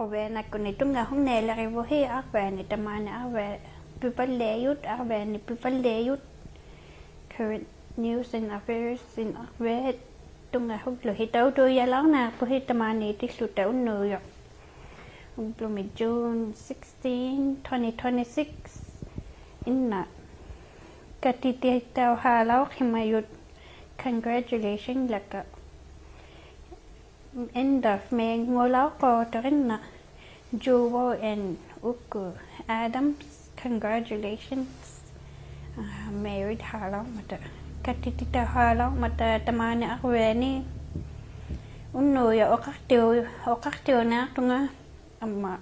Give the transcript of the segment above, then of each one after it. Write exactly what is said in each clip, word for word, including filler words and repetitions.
ᖁᕕᐊᓇᒃᑯᓐᓂ ᑐᙵᓱᖕᓂᓕᕆᕗᓯ ᐊᕐᕕᐊᓂ ᑕᒫᓂ ᐊᕐᕕᐊ ᐱᕙᓪᓕᐊᔪᑦ, ᐊᕐᕕᐊᓂ ᐱᕙᓪᓕᐊᔪᑦ. Current news and affairs in ᐊᕐᕕᐊ ᑐᙵᓱᒡᓗᓯ ᑕᐅᑐᐃᔭᓚᐅᕐᓂᐊᖅᐳᓯ ᑕᒫᓃᑎᓪᓗᑕ ᐅᓐᓄᔪᖅ. ᐅᑉᓗᒥ June sixteen, twenty twenty-six. ᐃᓐᓇ ᑲᑎᑎᑕᐅᓵᓚᐅᕐᓯᒪᔪᑦ. Congratulations ᓚᒃᑲ. End of May-ᖑᓚᐅᖅᑰᑕᕆᓐᓇ Juwo and ᐅᒃᑯ Adams, congratulations. ᐋ, married-ᓵᓚᐅᕐᒪᑕ, ᑲᑎᑎᑕᐅᓵᓚᐅᕐᒪᑕ ᑕᒫᓂ ᐊᕐᕕᐊᓂ. ᐅᓐᓄᔪᖅ ᐅᖃᖅᑎᐅ-, ᐅᖃᖅᑎᐅᓂᐊᖅᑐᖓ ᐊᒻᒪ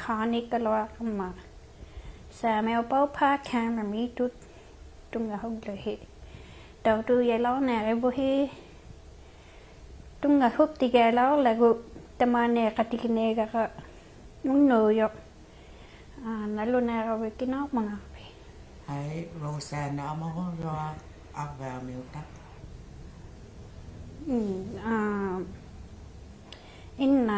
ᖃᓂᒃᑲᓗᐊᖅ ᐊᒻᒪ ᓵᒥᐅᑉᐸᐅᑉ ᐹᒃᑲᒻᒪᕆᑐᑦ ᑐᙵᓱᒡᓗᓯ ᑕᐅᑐᐃᔭᓚᐅᕐᓂᐊᕆᕗᓯ. ᑐᙵᓱᒃᑎᒋᐊᓚᐅᕐᓚᒍ ᑕᒫᓂ ᑲᑎᒋᓂᐊᒐᕋ ᐅᓐᓄᔪᖅ. ᐋ, ᓇᓗᓇᐃᕋᕕᑦ ᑭᓇᐅᒻᒪᖔᕐᐱᑦ? ᕼᐊᐃ, Rosanna Amoroluaq ᐊᕐᕕᐊᒥᐅᑕᖅ. ᒻ, ᐋ, ᐃᓐᓇ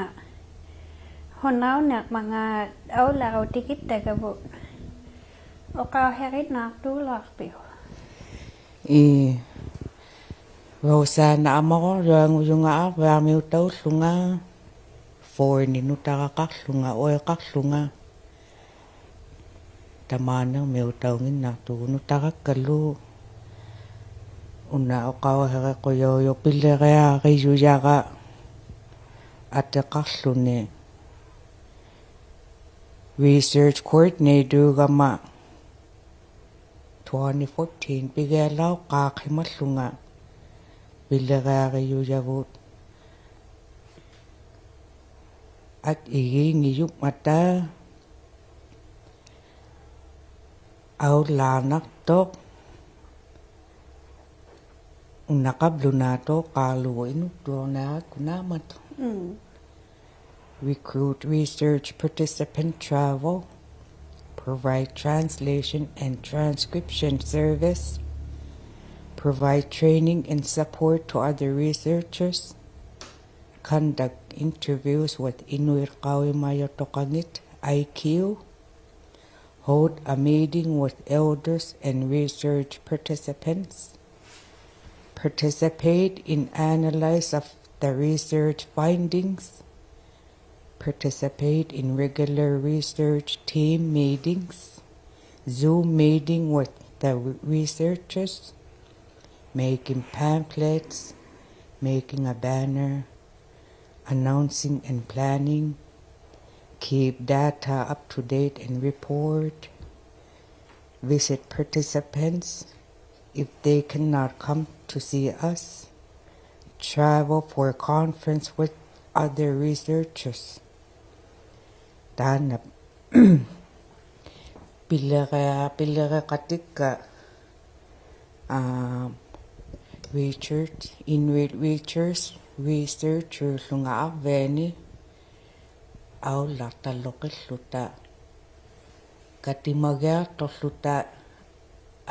ᓱᓇᐅᓂᕐᒪᖔᑦ ᐊᐅᓪᓚᕈᑎᒋᑦᑕᒐᕗᑦ ᐅᖃᐅᓯᕆᓐᓇᖅᑑᓗᐊᕐᐱᐅᒃ? ᐄ, Rosanna Amoroluaq-ᖑᔪᖓ ᐊᕐᕕᐊᒥᐅᑕᐅᓪᓗᖓ, four-ᓂᒃ ᓄᑕᕋᖃᖅᖢᖓ, ᐅᐃᖃᖅᖢᖓ. ᑕᒫᓂᕐᒥᐅᑕᐅᖏᓐᓇᖅᑐᒍᑦ ᓄᑕᕋᒃᑲᓗ. ᐅᓇ ᐅᖃᐅᓯᕆᖁᔭᐅᔪᖅ ᐱᓕᕆᐊᕆᔪᔭᕋ ᐊᑎᖃᖅᖢᓂ research coordinator-ᒐᒪ twenty fourteen ᐱᒋᐊᓚᐅᖅᑳᖅᓯᒪᓪᓗᖓ ᐱᓕᕆᐊᕆᔪᔭᕗᑦ ᐊᑦ ᐃᒌᙱᔪᖕᒪᑕ ᐊᐅᓪᓛᕐᓇᖅᑐᖅ. ᐅᓇ ᖃᑉᓗᓈᑐᖅ ᖃᓗ ᐃᓄᒃᑑᕐᓂᐊᖅᑯᓐᓇᒪᑐ. ᒻ. Recruit research participant travel. Provide translation and transcription service. Provide training and support to other researchers. Conduct interviews with ᐃᓄᐃᑦ ᖃᐅᔨᒪᔪᑐᖃᖏᑦ, I Q. Hold a meeting with elders and research participants. Participate in analysis of the research findings. Participate in regular research team meetings, Zoom meeting with the re-, researchers, making pamphlets, making a banner, announcing and planning, keep data up to date and report, visit participants if they cannot come to see us, travel for a conference with other researchers. ᑖᓐᓇ ᐱᓕᕆᐊ-, ᐱᓕᕆᖃᑎᒃᑲ, ᐋ, research, ᐃᓄᐃᑦ research, research-ᓲᖑᖓ ᐊᕐᕕᐊᓂ ᐊᐅᓪᓚᖅᑕᓗᕿᓪᓗᑕ, ᑲᑎᒪᒋᐊᖅᑐᕐᓗᑕ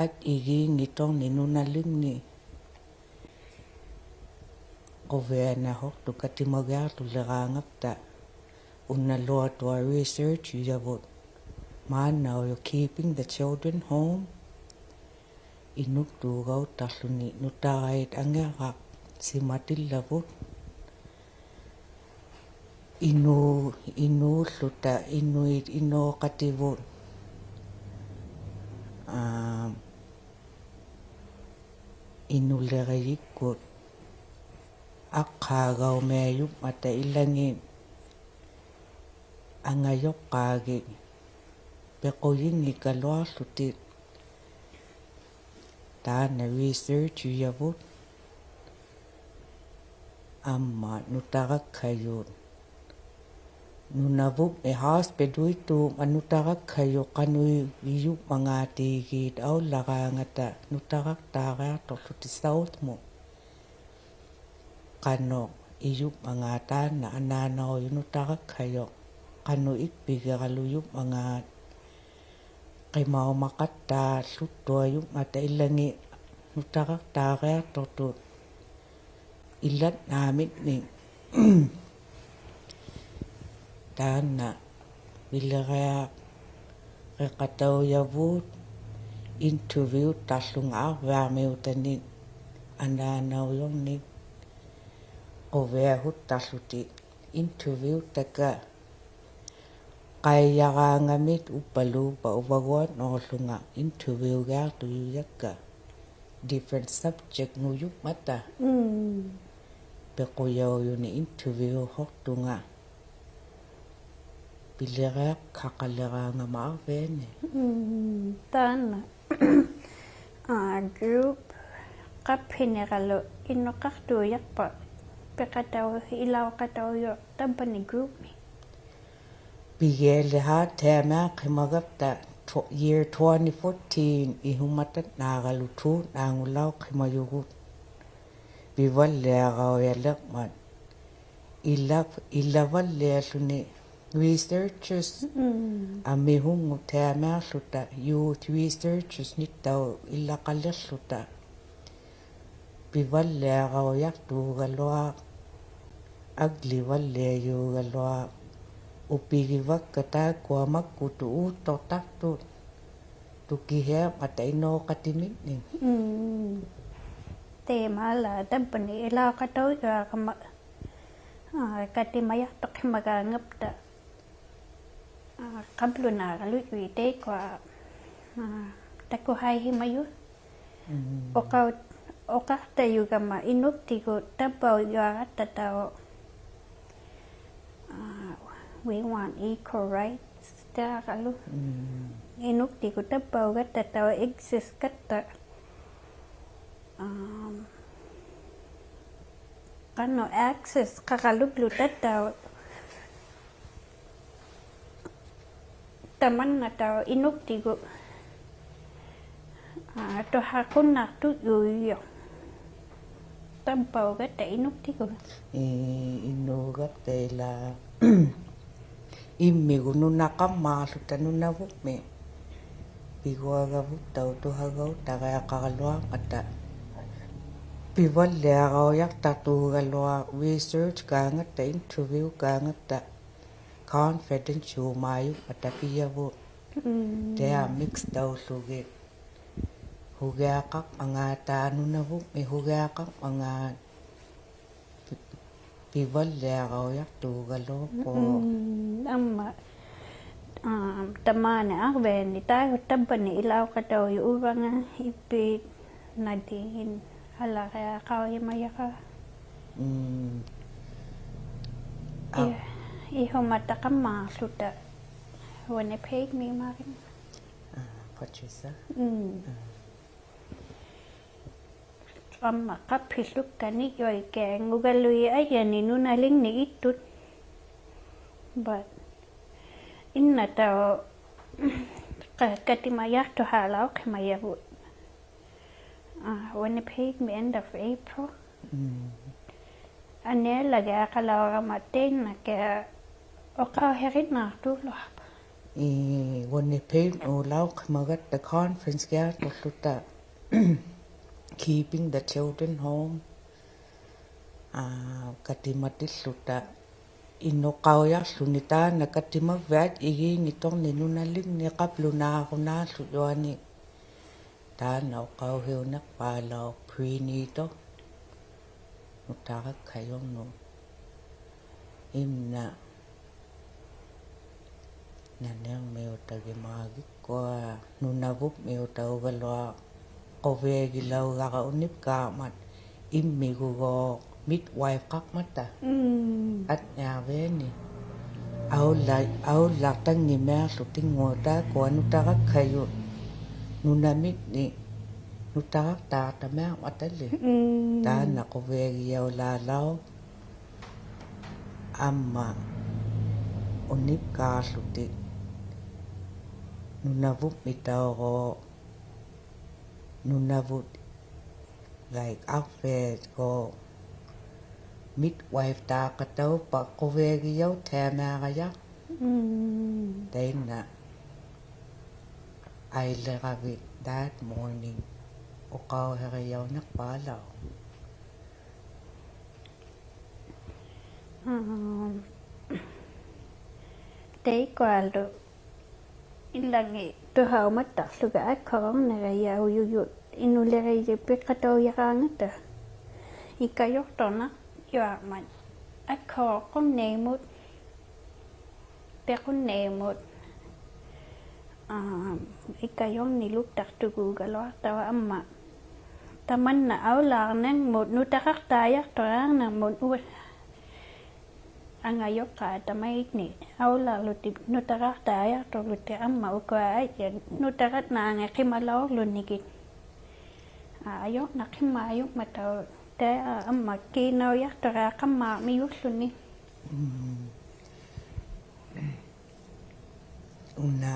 ᐊᑦ ᐃᒌᙱᑦᑐᕐᓂᒃ ᓄᓇᓕᖕᓂᒃ. ᖁᕕᐊᓇᓱᕐᑐᖅ ᑲᑎᒪᒋᐊᖅᑐᓕᕌᖓᑉᑕ ᐅᓇᓗᐊᑐᐊᖅ research-ᔪᔭᕗᑦ. ᒫᓐᓇᐅᔪᖅ Keeping the Children Home. ᐃᓄᒃᑑᒐᐅᑦᑕᕐᓗᓂ ᓄᑕᕋᐃᑦ ᐊᖏᕐᕋᖅᓯᒪᑎᓪᓚᕗᑦ. ᐃᓅ-, ᐃᓅᓪᓗᑕ, ᐃᓄᐃᑦ ᐃᓅᖃᑎᕗᑦ, ᐋ, ᐃᓄᓕᕆᔨᒃᑯᑦ ᐊᕐᕌᒐᐅᒥᐊᔪᖕᒪᑕ ᐃᓚᖏᑦ ᐊᖓᔪᖅᑳᒋᑦ ᐱᖁᔨᙱᒃᑲᓗᐊᕐᓗᑎᒃ. ᑖᓐᓇ research-ᔪᔭᕗᑦ ᐊᒻᒪ ᓄᑕᕋᒃᓴᔪᑦ Nunavummi hospital-ituummat nutarakkajuq qanuijummangaatigiit aularaangata nutaraktaariaqtuqłutik South-mut. Qanuq ijummangaat taanna anaanaujuq nutarakkajuq, qanuq ikpigigalujummangaat qimaumaqattaaluttuajummata ilangit nutaraktaariaqtuqtut ilannaamiknik. Taanna viliriaqataujavuut interview-taqłunga arviarmiutanik anaanaujurnik quviahuttaqłutik interview-taka qaijaraangamit uppaluupa uvaguatnauqłunga interview-giaqtujujakka different subject-ngujummata. Mm. Piqujaujuni interview-huqtunga piliriaqaqaliraangama arviani. Mm, taanna. Aa, group qaphiniralu inuqaqtuujaqpa piqatau ilauqataujuq tavvani group-mi? Pigialihaat taima qimagapta tw-, year twenty fourteen ihumatannaaralutuut naangulauqimajugut. Pivalliaraujaliqmat. Ila-, ilavalliatluni researchers. Mm. Amihungut taimiaqłuta youth researchers-nittauq ilaqaliqłuta. Pivalliaraujaqtuugaluaq, aglivalliajuugaluaq, upigivakka taakkua makkutut uuttuqtaqtut, tukihiammata inuuqatimiknik. Mm. Taimaala tavvani ilauqataujuarama, aa, katimajaqtuqhimagaangapta. Aa, qablunaaralujuit taikkua, aa, takuhaihimajut. Mm. Uqau-, uqaqtajugama inuktigut tavvaujuaqattatauq. Aa, we want equal rights-taaralu. Mm. Inuktigut tavvaugattatauq exist-gatta. Um, qanuq access-qaqaluglutatauq tamannatauq inuktigut, aa, tuhaqunnaqtujujuq tavvaugatta inuktigut. Ii, inuugatta ilaa. Immigut nunaqammaaqłuta Nunavummi piguagavuttauq tuhagauttariaqaraluarmata. Pivalliaraujaqtaqtuugaluaq research-gaangatta, interview-gaangatta, confidential-maajummata pijavut. Mm. Taimaik mix-taullugit. Hugiaqarmangaat taanna Nunavummi hugiaqarmangaat. Pivalliaraujaqtuugaluuqquuq. Mm, amma, aa, tamaani arviani taakku tavvani ilauqataujuq uvanga ippiit Nadine alariaqaujimajara. Mm. Aa. Ih-, ihumataqammaaqłuta Winnipeg-miimaaringa. Aa, Patricia. Mm. Aa. Amma qaphillukkanijuaikkiangugaluit ajani nunalingni ittut. But innatauq qa-, katimajaqtuhaalauqhimajavut. Aa, Winnipeg-mi end of April. Mm. Anialagiaqalaurama tainnakiaq uqauhirinnaaqtuuluaqpa. Ii, Winnipeg-mi ulauqhimagatta conference-giaqtuqłuta Keeping the Children Home. Aa, katimatilluta inuqaujaqłuni taanna katimavviat igiingiturni nunalingni qablunaarunaallujuani. Taanna uqauhiuniqpaalauq prenatal nutarakkajurnut. Imna nanirmiutagimagikkua Nunavummiutaugaluaq quviagilaugara unipkaarmat immiguguuq midwife-qarmata. Mm. Atniarviani. Aula-, aulaqtanngimiaqłutinguuq taakkua nutarakkajut nunamikni nutaraktaaqtamiarmatali. Mm. Taanna quviagijaulaalauraq. Amma ᐅᓂᒃᑳᖅᖢᑎᒃ ᓄᓇᕗᒻᒥᑕᐅᒎᖅ, ᓄᓇᕗᑦ, like, ᐊᕐᕕᐊᑦ, midwife-ᑖᖃᑕᐅᖅᐸᑦ ᖁᕕᐊᒋᔭᐅᑦ ᑕᐃᒪᐃᒐᔭᖅ. ᒻᒻ. ᑕᐃᓐᓇ ᐊᐃᓕᕋᕕᑦ that morning ᐅᖃᐅᓯᕆᔭᐅᓂᖅᐹᓚᐅᖅ. ᐊᒻ, ᑕᐃᒃᑯᐊᓗ ᐃᓚᖏᑦ ᑐᓴᐅᒪᑕᖅᖢᒐ ᐊᒃᓱᕈᕐᓂᕆᔭᐅᔪᔪᑦ ᐃᓄᓕᕆᔨ ᐱᖃᑕᐅᔭᕌᖓᑕ. ᐃᑲᔪᖅᑐᕐᓇᕐᔪᐊᕐᒪᑦ ᐊᒃᓱᕈᕐᓂᕐᒧᑦ, ᐱᖁᕐᓂᕐᒧᑦ, ᐊᒻ, ᐃᑲᔪᕐᓂᓗᒃᑕᖅᑐᒍᒐᓗᐊᖅᑕᕙ ᐊᒻᒪ ᑕᒪᓐᓇ ᐊᐅᓪᓛᕐᓂᕐᒧᑦ ᓄᑕᖃᖅᑖᔭᖅᑐᕌᕐᓂᕐᒧᑦ ᐅ-, ᐊᖓᔪᖅᑳᑦ ᑕᒪᐃᓐᓂᒃ ᐊᐅᓪᓛᕐᓗᑎᒃ ᓄᑕᖃᖅᑖᔭᖅᑐᕐᓗᑎᒃ ᐊᒻᒪ ᐅᑯᐊ ᐊᐃᓐ ᓄᑕᖅᑲᓐᓂᖏᑦ ᕿᒪᓚᐅᕐᓗᓂᒋᑦ. ᐊ-, ᐊᔪᕐᓇᖅ ᕿᒪᔪᖕᒪᑕᐅᖅ ᑕᐃᒪ ᐊᒻᒪ ᑮᓇᐅᔭᖅᑐᕆᐊᖃᒻᒫᒥᔪᓪᓗᓂ. ᒻᒻ. ᐅᓇ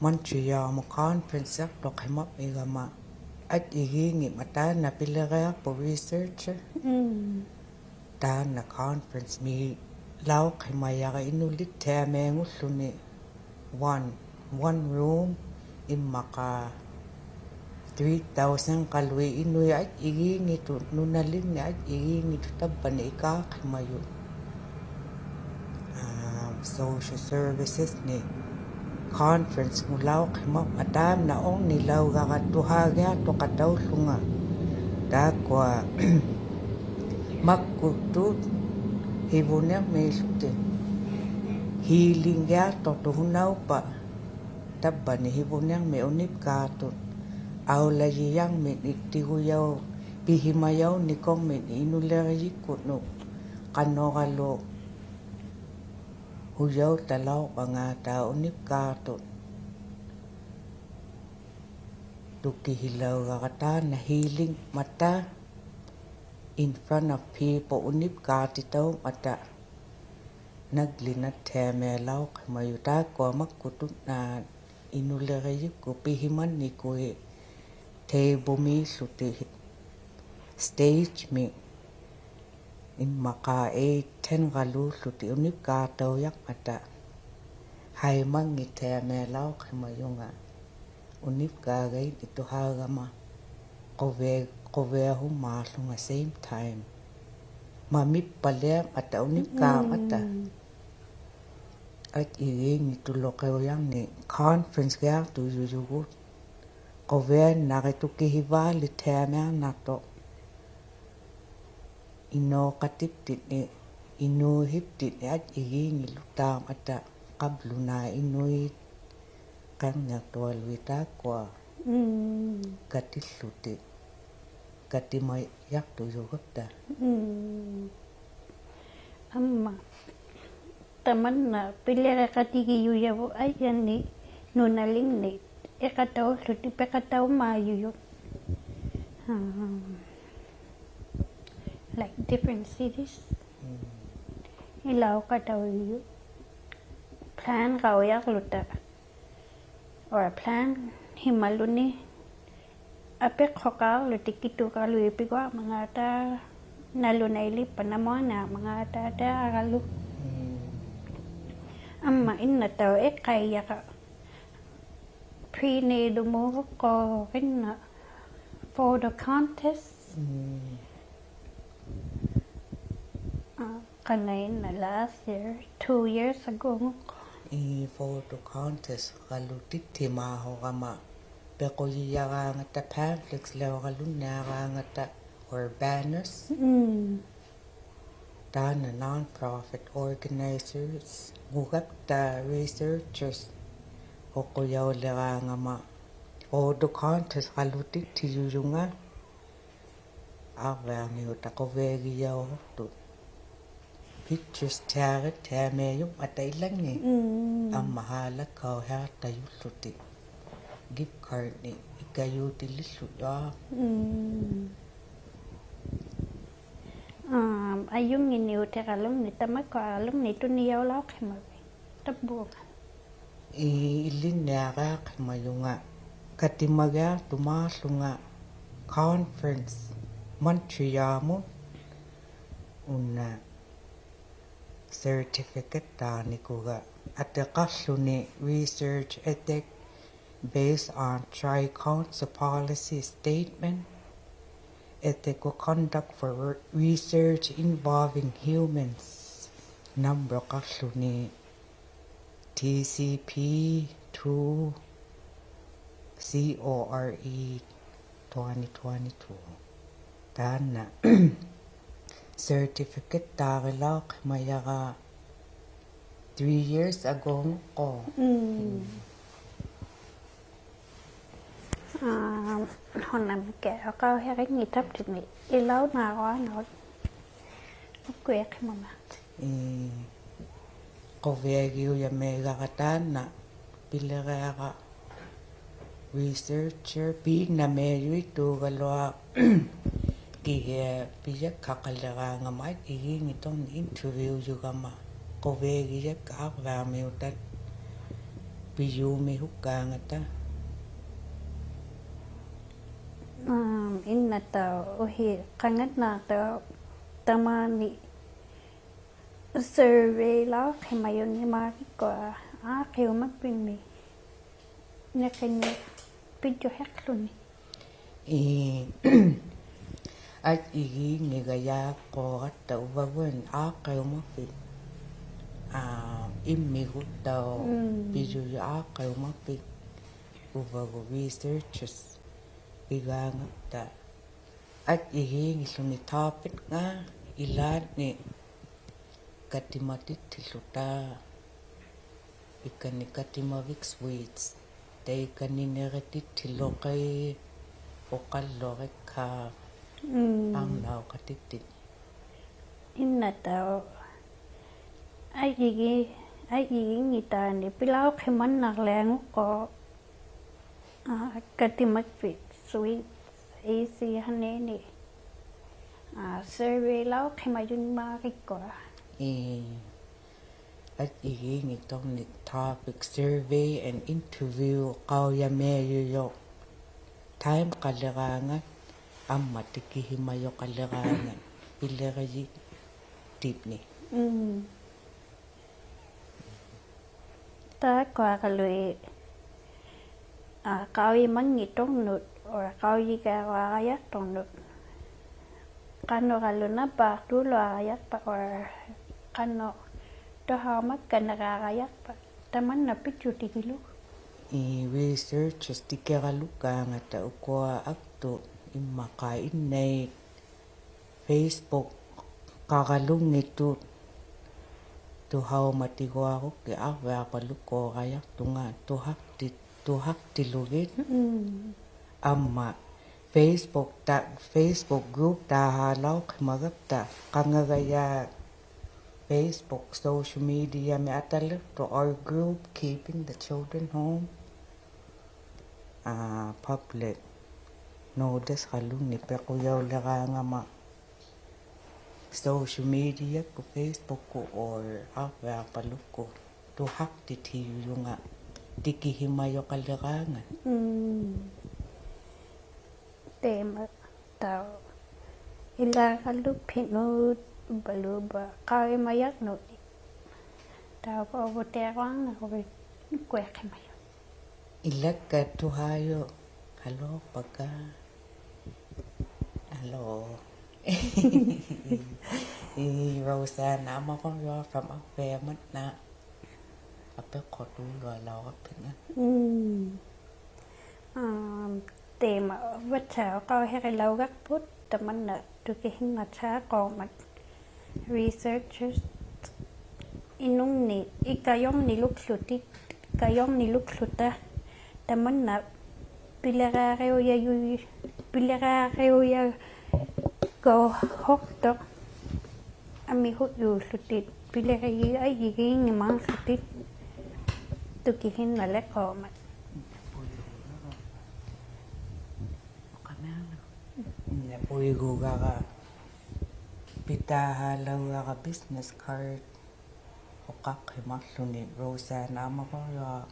Montreal-ᒧᑦ conference-ᖅᑐᖅ ᕿᒪᕐᒥᒐᒪ ᐊᔾᔨᒌᙱᒻᒪᑦ ᑖᓐᓇ ᐱᓕᕆᐊᖅᐳᖅ research. ᒻᒻ. ᑖᓐᓇ conference-ᒥ ᓚᐅᕐᕿᒪᔭᕋ ᐃᓄᓕᑦᑎᐊᒻᒪᕐᖑᓪᓗᓂ one, one room ᐃᒻᒪᖄ three thousand-ᖃᓗᐃᑦ ᐃᓄᐃᑦ ᐊᔾᔨᒌᙱᑦᑐᑦ, ᓄᓇᓕᖕᓂᒃ ᐊᔾᔨᒌᙱᑦᑐᑦ ᑕᕝᕙᓂ ᐃᑳᕐᕿᒪᔪᑦ. ᐊᒻ, social services-ᓂ conference-ᒧᑦ ᓚᐅᕐᕿᒪᕐᒪᑕ ᑖᓐᓇ ᐅᕐᓂᓚᐅᒐᕋ ᑐᓵᒋᐊᖅᑐᖃᑕᐅᓪᓗᖓ ᑖᒃᑯᐊ ᒪᒃᑯᒃᑐᑦ ᓯᕗᓂᕐᒦᓪᓗᑎᒃ healing-ᒋᐊᖅᑐᖅᑐᑦ ᓱᓇᐅᖅᐸᑦ ᑕᕝᕙᓂ ᓯᕗᓂᕐᒥ ᐅᓂᒃᑳᖅᑐᑦ ᐊᐅᓚᔨᔭᕐᒥᒃ ᑎᒍᔭᐅ-, ᐱᓯᒪᔭᐅᓂᒃᑯᕐᒥᒃ ᐃᓄᓕᕆᔨᒃᑯᓐᓄᑦ ᖃᓄᕐᓗ ᓱᔭᐅᑕᓚᐅᕐᕙᖔᑕ ᐅᓂᒃᑳᖅᑐᑦ ᑐᑭᓯᓚᐅᒐᕋ ᑖᓐᓇ healing-ᒪᑕ in front of people ᐅᓂᒃᑳᑎᑕᐅᒻᒪᑕ ᓇᒡᓕᓇᑦᑎᐊᒻᒪᕆᐊᓚᐅᕐᕿᒪᔪᑦ ᑖᒃᑯᐊ ᒪᒃᑯᒃᑐᑦ ᓈ ᐃᓄᓕᕆᔨᒃᑯᑦ ᐱᓯᒪᓐᓂᒃᑯᑦ table-ᒦᓪᓗᑎᒃ stage-ᒥ ᐃᒻᒪᖄ eight, ten-ᖃᓘᓪᓗᑎᒃ ᐅᓂᒃᑳᖅᑕᐅᔭᕐᒪᑕ ᓴᐃᒪᙱᑦᑎᐊᒻᒪᕆᐊᓚᐅᕐᕿᒪᔪᖓ ᐅᓂᒃᑳᕋᐃᑦ ᑐᓴᒐᒪ ᖁᕕᐊ-, ᖁᕕᐊᓱᒻᒫᓪᓗᖓ same time. ᒪᒥᑉᐸᓪᓕᐊᕐᒪᑕ ᐅᓂᒃᑳᕐᒪᑕ. ᒻᒻ. ᐊᔾᔨᒌᙱᑦᑐᓗᕿᐅᔭᕐᓂᒃ conference-ᒋᐊᖅᑐᔪᔪᒍᑦ. ᖁᕕᐊᓇᕆᑦ ᑐᑭᓯᕚᓕᑦᑎᐊᒻᒪᕆᐊᓚᐅᕐᓇᖅᑐᖅ. ᐃᓅᖃᑎᑦᑎᓐᓂᒃ, ᐃᓅᓯᑦᑎᓐᓂᒃ ᐊᔾᔨᒌᙱᓪᓗᑕᕐᒪᑕ ᖃᑉᓗᓈᑦ ᐃᓄᐃᑦ ᕿᕐᓂᖅᑐᐊᓗᐃᑦ ᑖᒃᑯᐊ. ᒻᒻ. ᑲᑎᓪᓗᑎᒃ. ᑲᑎᒪᔭᖅᑐᔪᒐᑉᑕ. ᒻᒻ. ᐊᒻᒪ ᑕᒪᓐᓇ ᐱᓕᕆᖃᑎᒋᔪᔭᕗᑦ ᐊᐃᓐᓇᐃᑦ ᓄᓇᓕᖕᓂᒃ ᐃᖃᑕᐅᓪᓗᑎᒃ ᐱᖃᑕᐅᒻᒪᔪᔪᖅ. ᐊᒻ, like different cities. ᒻᒻ. ᐃᓚᐅᖃᑕᐅᔪᔪᖅ. Plan-ᖃᐅᔭᕐᓗᑕ. Or plan-ᓯᒪᓗᓂ ᐊᐱᖅᓱᖃᕐᓗᑎᒃ ᑭᑐᒐᓗᐃᑦ ᐱᒍᐊᕐᒪᖔᑕ, ᓇᓗᓇᐃᓕᑉᐸᑦ ᓇᒧᐊᓈᕐᒪᖔᑕ ᑖᒐᓗ. ᒻᒻ. ᐊᒻᒪ ᐃᓐᓇᑦᑕᐅᖅ ᐃᖅᑲᐃᔭᕋ prenatal-ᒧᑦ ᖃᐅᔨᓐᓇ photo contest. ᒻᒻ. ᐋ, ᖃᓄᐃᓐᓇ last year, two years ago-ᖑᖅ. ᐄ photo contest-ᖃᓗᑎᑦᑎᒪᓱᕋᒪ ᐱᖁᔨᔭᕌᖓᑕ, pamphlets-ᓕᐅᕋᓗᓐᓈᕌᖓᑕ, or banners. ᒻᒻ. ᑖᓐᓇ non-profit organizers-ᖑᒐᑉᑕ researchers ᐅᖁᔭᐅᓕᕌᖓᒪ photo contest-ᖃᓗᑎᑦᑎᔪᔪᖓ. ᐊᕐᕕᐊᓂᐅᑕᖅ ᖁᕕᐊᒋᔭᐅᓱᒃᑐᑦ. Pictures-ᑎᐊᕆᑦᑎᐊᒻᒪᔪᖕᒪᑕ ᐃᓚᖏᑦ. ᒻᒻ. ᐊᒻᒪ ᓵᓚᒃᑲᐅᓯᐊᖅᑕᔪᓪᓗᑎᒃ gift card-ᓂᒃ ᐃᑲᔫᑎᓕᓪᓗᔪᐊᖅ. ᒻᒻ. ᐋ, ᐊᔪᙱᓂᐅᑎᕋᓗᖕᓂᒃ ᑕᒪᒃᑯᐊᓗᖕᓂᒃ ᑐᓂᔭᐅᓚᐅᖅᓯᒪᕕᑦ ᑕᕝᕘᖓ? ᐄ, ᐃᓕᓐᓂᐊᕆᐊᖅᓯᒪᔪᖓ ᑲᑎᒪᒋᐊᖅᑐᒫᖅᖢᖓ conference Montreal-ᒧᑦ ᐅᓇ certificate-ᑖᕐᓂᑯᒐ ᐊᑎᖃᖅᖢᓂ research ethic based on Tri-Council policy statement, ethical conduct for re-, research involving humans, number-ᖃᖅᖢᓂ T C P two C O R E twenty twenty-two. ᑖᓐᓇ certificate-ᑖᕆᓚᐅᖅᓯᒪᔭᕋ three years ago-ᖑᖅᑯᖅ. ᒻᒻ. ᐋ, ᓱᓇᒥᑭᐊᖅ ᖃᐅᔨᕆᙱᑕᑉᑎᒧᑦ ᐃᓚᐅᓈᕈᐊᓄᑦ ᐅᒃᑯᐃᖅᓯᒪᒻᒪᑦ. ᐄ, ᖁᕕᐊᒋᐅᔭᒦᒐᕋ ᑖᓐᓇ ᐱᓕᕆᐊᕋ researcher ᐲᓐᓇᒥᐊᔪᐃᑦᑑᒐᓗᐊᖅ ᑭᓯᐊ ᐱᔭᒃᓴᖃᓕᕌᖓᒪ ᐊᔾᔨᒌᙱᑦᑐᓂᒃ interview-ᔪᒐᒪ ᖁᕕᐊᒋᔭᒃᑲ ᐊᕐᕕᐊᕐᒥᐅᑕᑦ ᐱᔪᒥᓱᒃᑳᖓᑕ. ᐊᒻ, ᐃᓐᓇᑕᐅᖅ ᐅᓯᖃᖓᓈᑕᐅᖅ ᑕᒫᓂ survey-ᓚᐅᖅᓯᒪᔪᓐᓂᒫᕆᒃᑯᐊ ᐋᖅᑭᐅᒪᕕᖕᒥ ᓂᕿᓂᖅ ᐱᔾᔪᓯᖅᖢᓂ. ᐄ, ᐊᔾᔨᒌᙱᒐᔭᖅᑰᕋᑦᑕ ᐅᕙᒍᑦ ᐋᖅᑭᐅᒪᕕᑦ, ᐋ, ᐃᒻᒥᒍᑦᑕᐅᖅ ᒻᒻ. ᐱᔪᔪᖅ ᐋᖅᑭᐅᒪᕕᑦ ᐅᕙᒍᑦ researchers ᐱᒑᖓᑦᑕ ᐊᔾᔨᒌᙱᖦᖢᓂ topic-ᖓ ᐃᓛᓐᓂ ᑲᑎᒪᑎᑦᑎᓪᓗᑕ ᐃᑲᓂ ᑲᑎᒪᕕᒃ Swedes, ᑕᐃᑲᓂ ᓂᕆᑎᑦᑎᓗᕿ ᐅᖃᓪᓗᕆᒃᓵᖅ ᒻᒻ. ᐊᕐᓇᐅᖃᑎᑦᑎᓐᓂ. ᐃᓐᓇᑕᐅᖅ ᐊᔾᔨᒌ-, ᐊᔾᔨᒌᙱᑖᓂ ᐱᓚᐅᖅᓯᒪᓐᓇᕐᓕᐊᖑᖅᑯᖅ, ᐋ, ᑲᑎᒪᒃᐱᑦ Swedes, ᐃ സി ᓴᓂᓂ, ᐋ, survey-ᓚᐅᖅᓯᒪᔪᓐᓂᒫᕆᒃᑯᐊ. ᐄ, ᐊᔾᔨᒌᙱᑦᑐᓂᒃ topic survey and interview ᖃᐅᔨᒪᔪᔪᖅ time-ᖃᓕᕌᖓᑦ ᐊᒻᒪ ᑎᑭᓯᒪᔪᖃᓕᕌᖓᑦ ᐱᓕᕆᔨᑎᓐᓂ. ᒻᒻ. ᑖᒃᑯᐊᕋᓗᐃᑦ, ᐋ, ᖃᐅᔨᒪᙱᑦᑐᕐᓄᑦ, or ᖃᐅᔨᒐᓗᐊᕋᔭᖅᑐᕐᓄᑦ. ᖃᓄᕌᓗ ᓇᐹᖅᑑᓗᐊᕋᔭᖅᐸ, or ᖃᓄᖅ ᑐᓴᐅᒪᒃᑲᓐᓂᕋᕋᔭᖅᐸ. ᑕᒪᓐᓇ ᐱᔾᔪᑎᒋᓗ. ᐄ researchers ᑎᑭᕋᓗᒃᑳᖓᑕ ᐅᑯᐊ ᐊᒃᑐᑦ ᐃᒻᒪᖄ ᐃᓐᓇᐃᑦ Facebook-ᖃᕋᓗᙱᑦᑐᑦ ᑐᓴᐅᒪᑎᒍᐊᕈᒃᑭᑦ ᐊᕐᕕᐊᖅᐸᓗᒃᑰᕋᔭᖅᑐᖓ ᑐᓴᖅᑎ-, ᑐᓴᖅᑎᓗᒋᑦ. ᒻᒻ. ᐊᒻᒪ Facebook-ᑕ, Facebook group-ᑖᓵᓚᐅᖅᓯᒪᒐᑉᑕ ᖃᖓᒐᔭᖅ Facebook social media-ᒥ ᐊᑕᓕᖅᑐᖅ, our group Keeping the Children Home, ᐋ, public notice-ᖃᓗᖕᓂᒃ ᐱᖁᔭᐅᓕᕌᖓᒪ social media-ᑯᑦ, Facebook-ᑯᑦ or ᐊᕐᕕᐊᖅᐸᓗᒃᑯᑦ ᑐᓴᖅᑎᑦᓯᔪᔪᖓ ᑎᑭᓯᒪᔪᖃᓕᕌᖓᑦ. ᒻᒻ. ᑕᐃᒪ ᑕᐅᖅ ᐃᓚᒐᓗᑉᓯᓄᑦ ᐅᕝᕙᓘᕝᕙ ᖃᐅᔨᒪᔭᕐᓄᑦ. ᑕᐅᖅ ᐅᕗᑎᐊᕈᐊᕐᓇᕈᕕᑦ ᖁᔭᖅᓯᒪᔪᖅ. ᐃᓚᒃᑲ ᑐᓴᔪᖅ, hello ᐸᑳ. Hello. ᐄ, Rosanna Amarumyuat from ᐊᕐᕕᐊᒪᑦᓇ. ᐊᐱᖅᑯᖅᑑᓗᐊᓚᐅᕋᑉᓯᖓ. ᒻᒻ. ᐋᒻ, ᑕᐃᒪ ᐅᕙᑦᓴᐅᖅ ᖃᐅᔨᕆᓚᐅᒐᖅᐳᑦ ᑕᒪᓐᓇ ᑐᑭᓯᖓᑦᓵᖅᑰᒪᑦ researchers ᐃᓄᖕᓂᒃ ᐃᑲᔪᕐᓂᓗᒃᖢᑎᒃ, ᐃᑲᔪᕐᓂᓗᒃᖢᑕ ᑕᒪᓐᓇ ᐱᓕᕆᐊᕆᐅᔭᔪ-, ᐱᓕᕆᐊᕆᐅᔭᒎᖅᑐᖅ ᐊᒥᓱᔫᖢᑎᒃ, ᐱᓕᕆᔩᑦ ᐊᔾᔨᒌᙱᒻᒪᖔᖅᖢᑎᒃ ᑐᑭᓯᓐᓇᓕᖅᑰᒪᑦ. ᓇᐳᐃᒍᒐᕋ ᐱᑖᓵᓚᐅᕋᕋ business card ᐅᖃᖅᓯᒪᕐᓗᓂ Rosanna-ᒪᕈᕐᔪᐊᖅ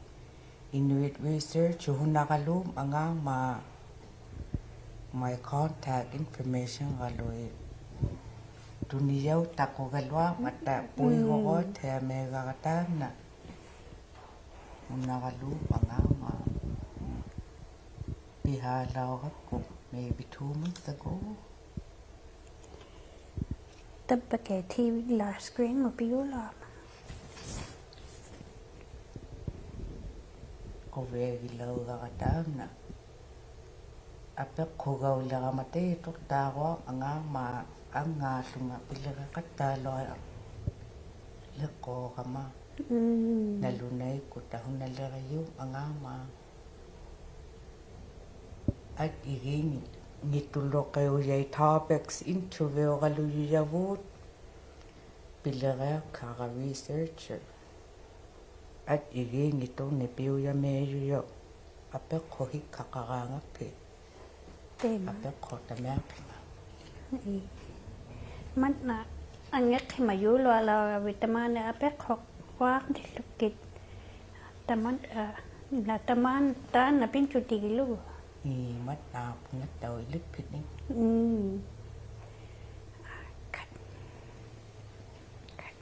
Inuit Research ᐅᓱᓇᕋᓗ ᐊᖓᕐᒪ my contact information-ᕌᓗᐃᑦ ᑐᓂᔭᐅᑕᖁᒐᓗᐊᕐᒪᑕ ᐳᐃᒍᕈᐊᑦᑎᐊᒻᒪᕆᒐᕋ ᑖᓐᓇ ᐅᓱᓇᕋᓗ ᐊᖓᕐᒪ ᐱᓵᓚᐅᕋᒃᑯ maybe two months ago. ᑕᕝᕙ ᑭ TV-ᓗ screen-ᒧᑦ ᐱᐅᓚᐅᕋᒪ. ᖁᕕᐊᒋᓚᐅᕋᕋ ᑖᓐᓇ ᐊᐱᖅᓱᒐᐅᓕᕋᒪ ᑕᐃᑐᖅᑖᕈᐊᖅ ᐊᖓᕐᒪ ᐊᖓᓱᖓ ᐱᓕᕆᖃᑦᑕᓗᐊᓕᖅᑰᕋᒪ. ᓇᓗᓇᐃᒃᑯᑦ ᑕᓱᓇᓕᕆᔪᖅ ᐊᖓᕐᒪ. ᐊᔾᔨᒌᙱᑦᑐᓗ ᖃᐅᔭᐃᑦ topics interview-ᕌᓗᔪᔭᕗᑦ ᐱᓕᕆᐊᒃᓴᕋ researcher. ᐊᔾᔨᒌᙱᑦᑐᓂ ᐱᐅᔭᒥᔪᔪᖅ ᐊᐱᖅᓱᕼᐃᒃᓴᖃᕌᖓᑉᐱᑦ. ᑕᐃᒪ. ᐊᐱᖅᓱᑕᒥᐊᖅᐱᖓ. ᐄ. ᒪᑦᓇ ᐊᖏᖅᓯᒪᔪᓗᐊᓚᐅᕋᕕᑦ ᑕᒫᓂ ᐊᐱᖅᓱᖅᓱᒃᑭᑦ. ᑕᒪᓐ, ᐋ, ᓇ ᑕᒫᓐ ᑖᓐᓇ ᐱᓐᓱᑎᒋᓗᒍ. ᐄ, ᒪᑦᓇ ᐳᖓᑦᑕᐅᖅ ᐃᓕᑉᐱᓂᒃ. ᒻᒻ. ᑲᑦ. ᑲᑦ.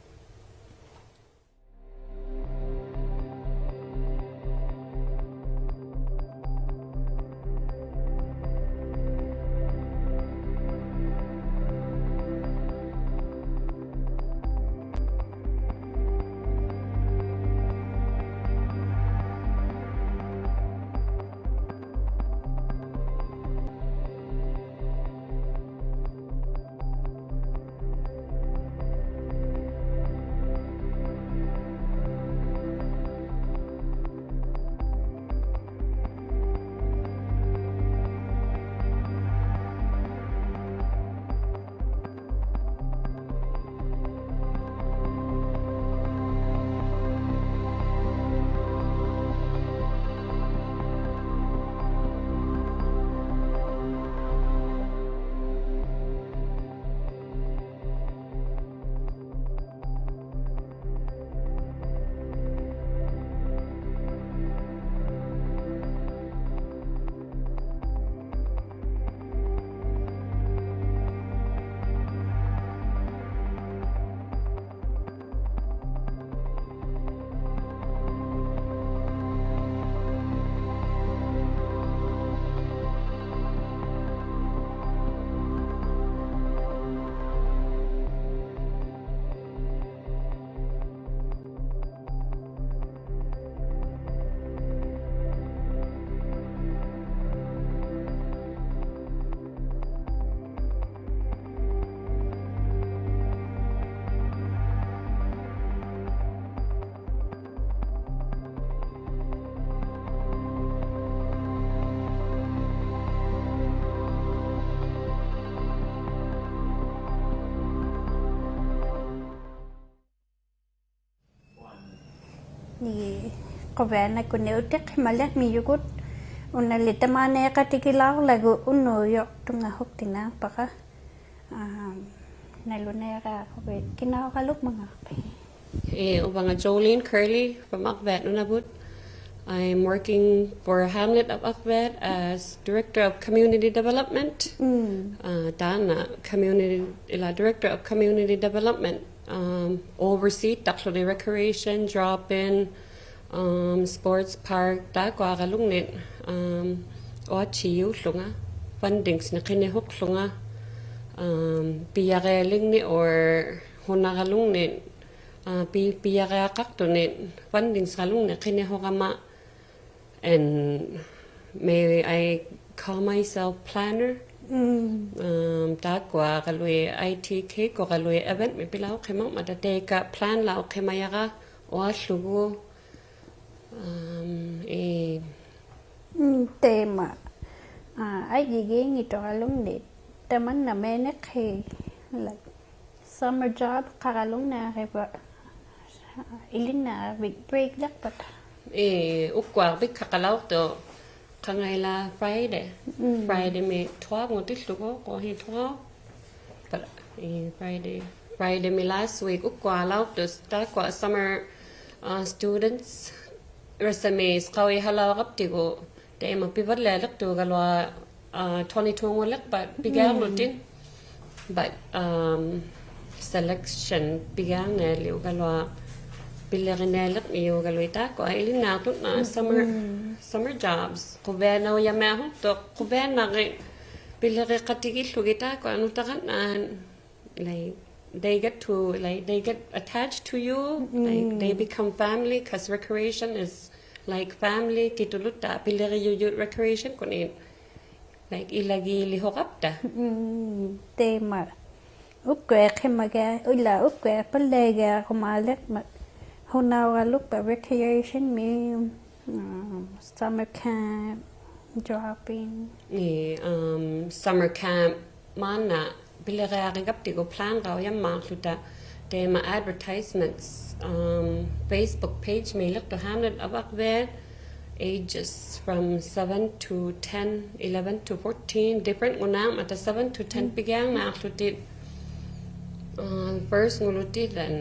ᐄ, ᖁᕕᐊᓇᖅᑯᓂᒃ ᐅᑎᖅᓯᒪᓕᕐᒥᔪᒍᑦ, ᐅᓇᓕ ᑕᒫᓂ ᖃᑎᒋᓚᐅᕐᓚᒍ ᐅᓄᔪᖅ ᑐᙵᓱᒃᑎᓐᓇᖅᐸᕋ. ᐋ, ᓇᓗᓇᐃᕋᖅᑯᕕᑦ ᑭᓇᐅᒐᓗᒻᒪᖔᖅᐱᑦ? ᐄ, ᐅᕙᖓ Jolene Curley from Akvat ᓄᓇᕗᑦ. I'm working for Hamlet of Akvat as Director of Community Development. ᒻᒻ. ᐋ, ᑖᓐᓇ community, ᐃᓛ Director of Community Development, um, oversee-ᑕᖅᖢᓂ recreation, drop-in, um, sports park, ᑖᒃᑯᐊᕌᓗᖕᓂᒃ, um, ᐅᐊᑦᓯᔫᓪᓗᖓ, fundings-ᓂᒃ ᕿᓂᓱᕐᓗᖓ, um, ᐱᔭᕆᐊᓕᖕᓂᒃ or ᓱᓇᕋᓗᖕᓂᒃ, ᐋ, ᐱ-, ᐱᔭᕆᐊᖃᖅᑐᓂᒃ fundings-ᕌᓗᖕᓂᒃ ᕿᓂᓱᕋᒪ, and may I call myself planner? ᒻᒻ. Um, ᑖᒃᑯᐊᕌᓗᐃᑦ ᐊᐃᑏ-ᑭᒃᑯᕌᓗᐃᑦ event-ᒥᒃ ᐱᓚᐅᖅᓯᒪᖕᒪᑕ ᑕᐃᑲ plan-ᓚᐅᖅᓯᒪᔭᕋ ᐅᐊᓪᓗᒍ. Um, ᐄ. ᒻᒻ, ᑕᐃᒪ. ᐋ, ᐊᔾᔨᒌᙱᑦᑐᕌᓗᖕᓂᒃ ᑕᒪᓐᓇ ᒫᓐᓇ ᕿ-, like, summer job-ᖃᕋᓗᖕᓂᕆᕙ, ᐃᓕᓐᓇᕐᕕᒃ break-ᓕᖅᐸᑕ? ᐄ, ᐅᒃᑯᐊᕐᕕᒃ ᖃᕋᓚᐅᖅᑐᖅ ᖃᖓᐃᓛᒃ Friday. ᒻᒻ. Friday-ᒥ twelve-ᖑᑎᓪᓗᒍ, ᖁᕼᐃ twelve. But ᐄ, Friday. Friday-ᒥ last week ᐅᒃᑯᐊᓚᐅᖅᑐᑦ ᑖᒃᑯᐊ summer, uh, students resumes ᖃᐅᔨᓴᓚᐅᕋᑉᑎᒍ. ᑕᐃᒪ ᐱᕙᓪᓕᐊᓕᖅᑑᒐᓗᐊᖅ, uh, twenty-two-ᖑᓕᖅᐸᑦ ᐱᒋᐊᕐᓗᑎᒃ. But, um, selection ᐱᒋᐊᕐᓂᐊᓕᐅᒐᓗᐊᖅ ᐱᓕᕆᓂᐊᓕᕐᒥᔪᒐᓗᐃᑦ ᑖᒃᑯᐊ ᐃᓕᓈᖅᑐᑦ ᓈ summer, summer jobs. ᖁᕕᐊᓇᐅᔭᒥᐊᖅᑐᖅ, ᖁᕕᐊᓇᕆᑦ ᐱᓕᕆᖃᑎᒋᓪᓗᒋᑦ ᑖᒃᑯᐊ ᓄᑕᕋᓐᓈᓐ. Like, they get to, like, they get attached to you. Like, they become family 'cause recreation is like family. ᑭᑐᓗᑦᑕ ᐱᓕᕆᔪᔪᑦ recreation-ᑯᓐᓃᑦ, like, ᐃᓚᒌᓕᓱᕋᑉᑕ. ᑕᐃᒪ ᐅᒃᑯᐊ ᕿᒪᒋᐊ, ᐃᓛ ᐅᒃᑯᐊ ᐸᓪᓚᒋᐊᕈᒫᓕᕐᒪᑦ ᓱᓇᐅᕋᓗᒃᐸ recreation-ᒥ, um, summer camp, drop-in. ᐄ, um, summer camp ᒫᓐᓇ ᐱᓕᕆᐊᕆᒐᑉᑎᒍ plan-ᖃᐅᔭᒻᒫᖅᖢᑕ. ᑕᐃᒪ advertisements, um, Facebook page-ᒦᓕᖅᑐᖅ Hamlet of Akved, ages from seven to ten, eleven to fourteen, different-ᖑᓈᕐᒪᑕ seven to ten ᐱᒋᐊᕐᓂᐊᖅᖢᑎᒃ. Uh, first-ᖑᓗᑎᒃ then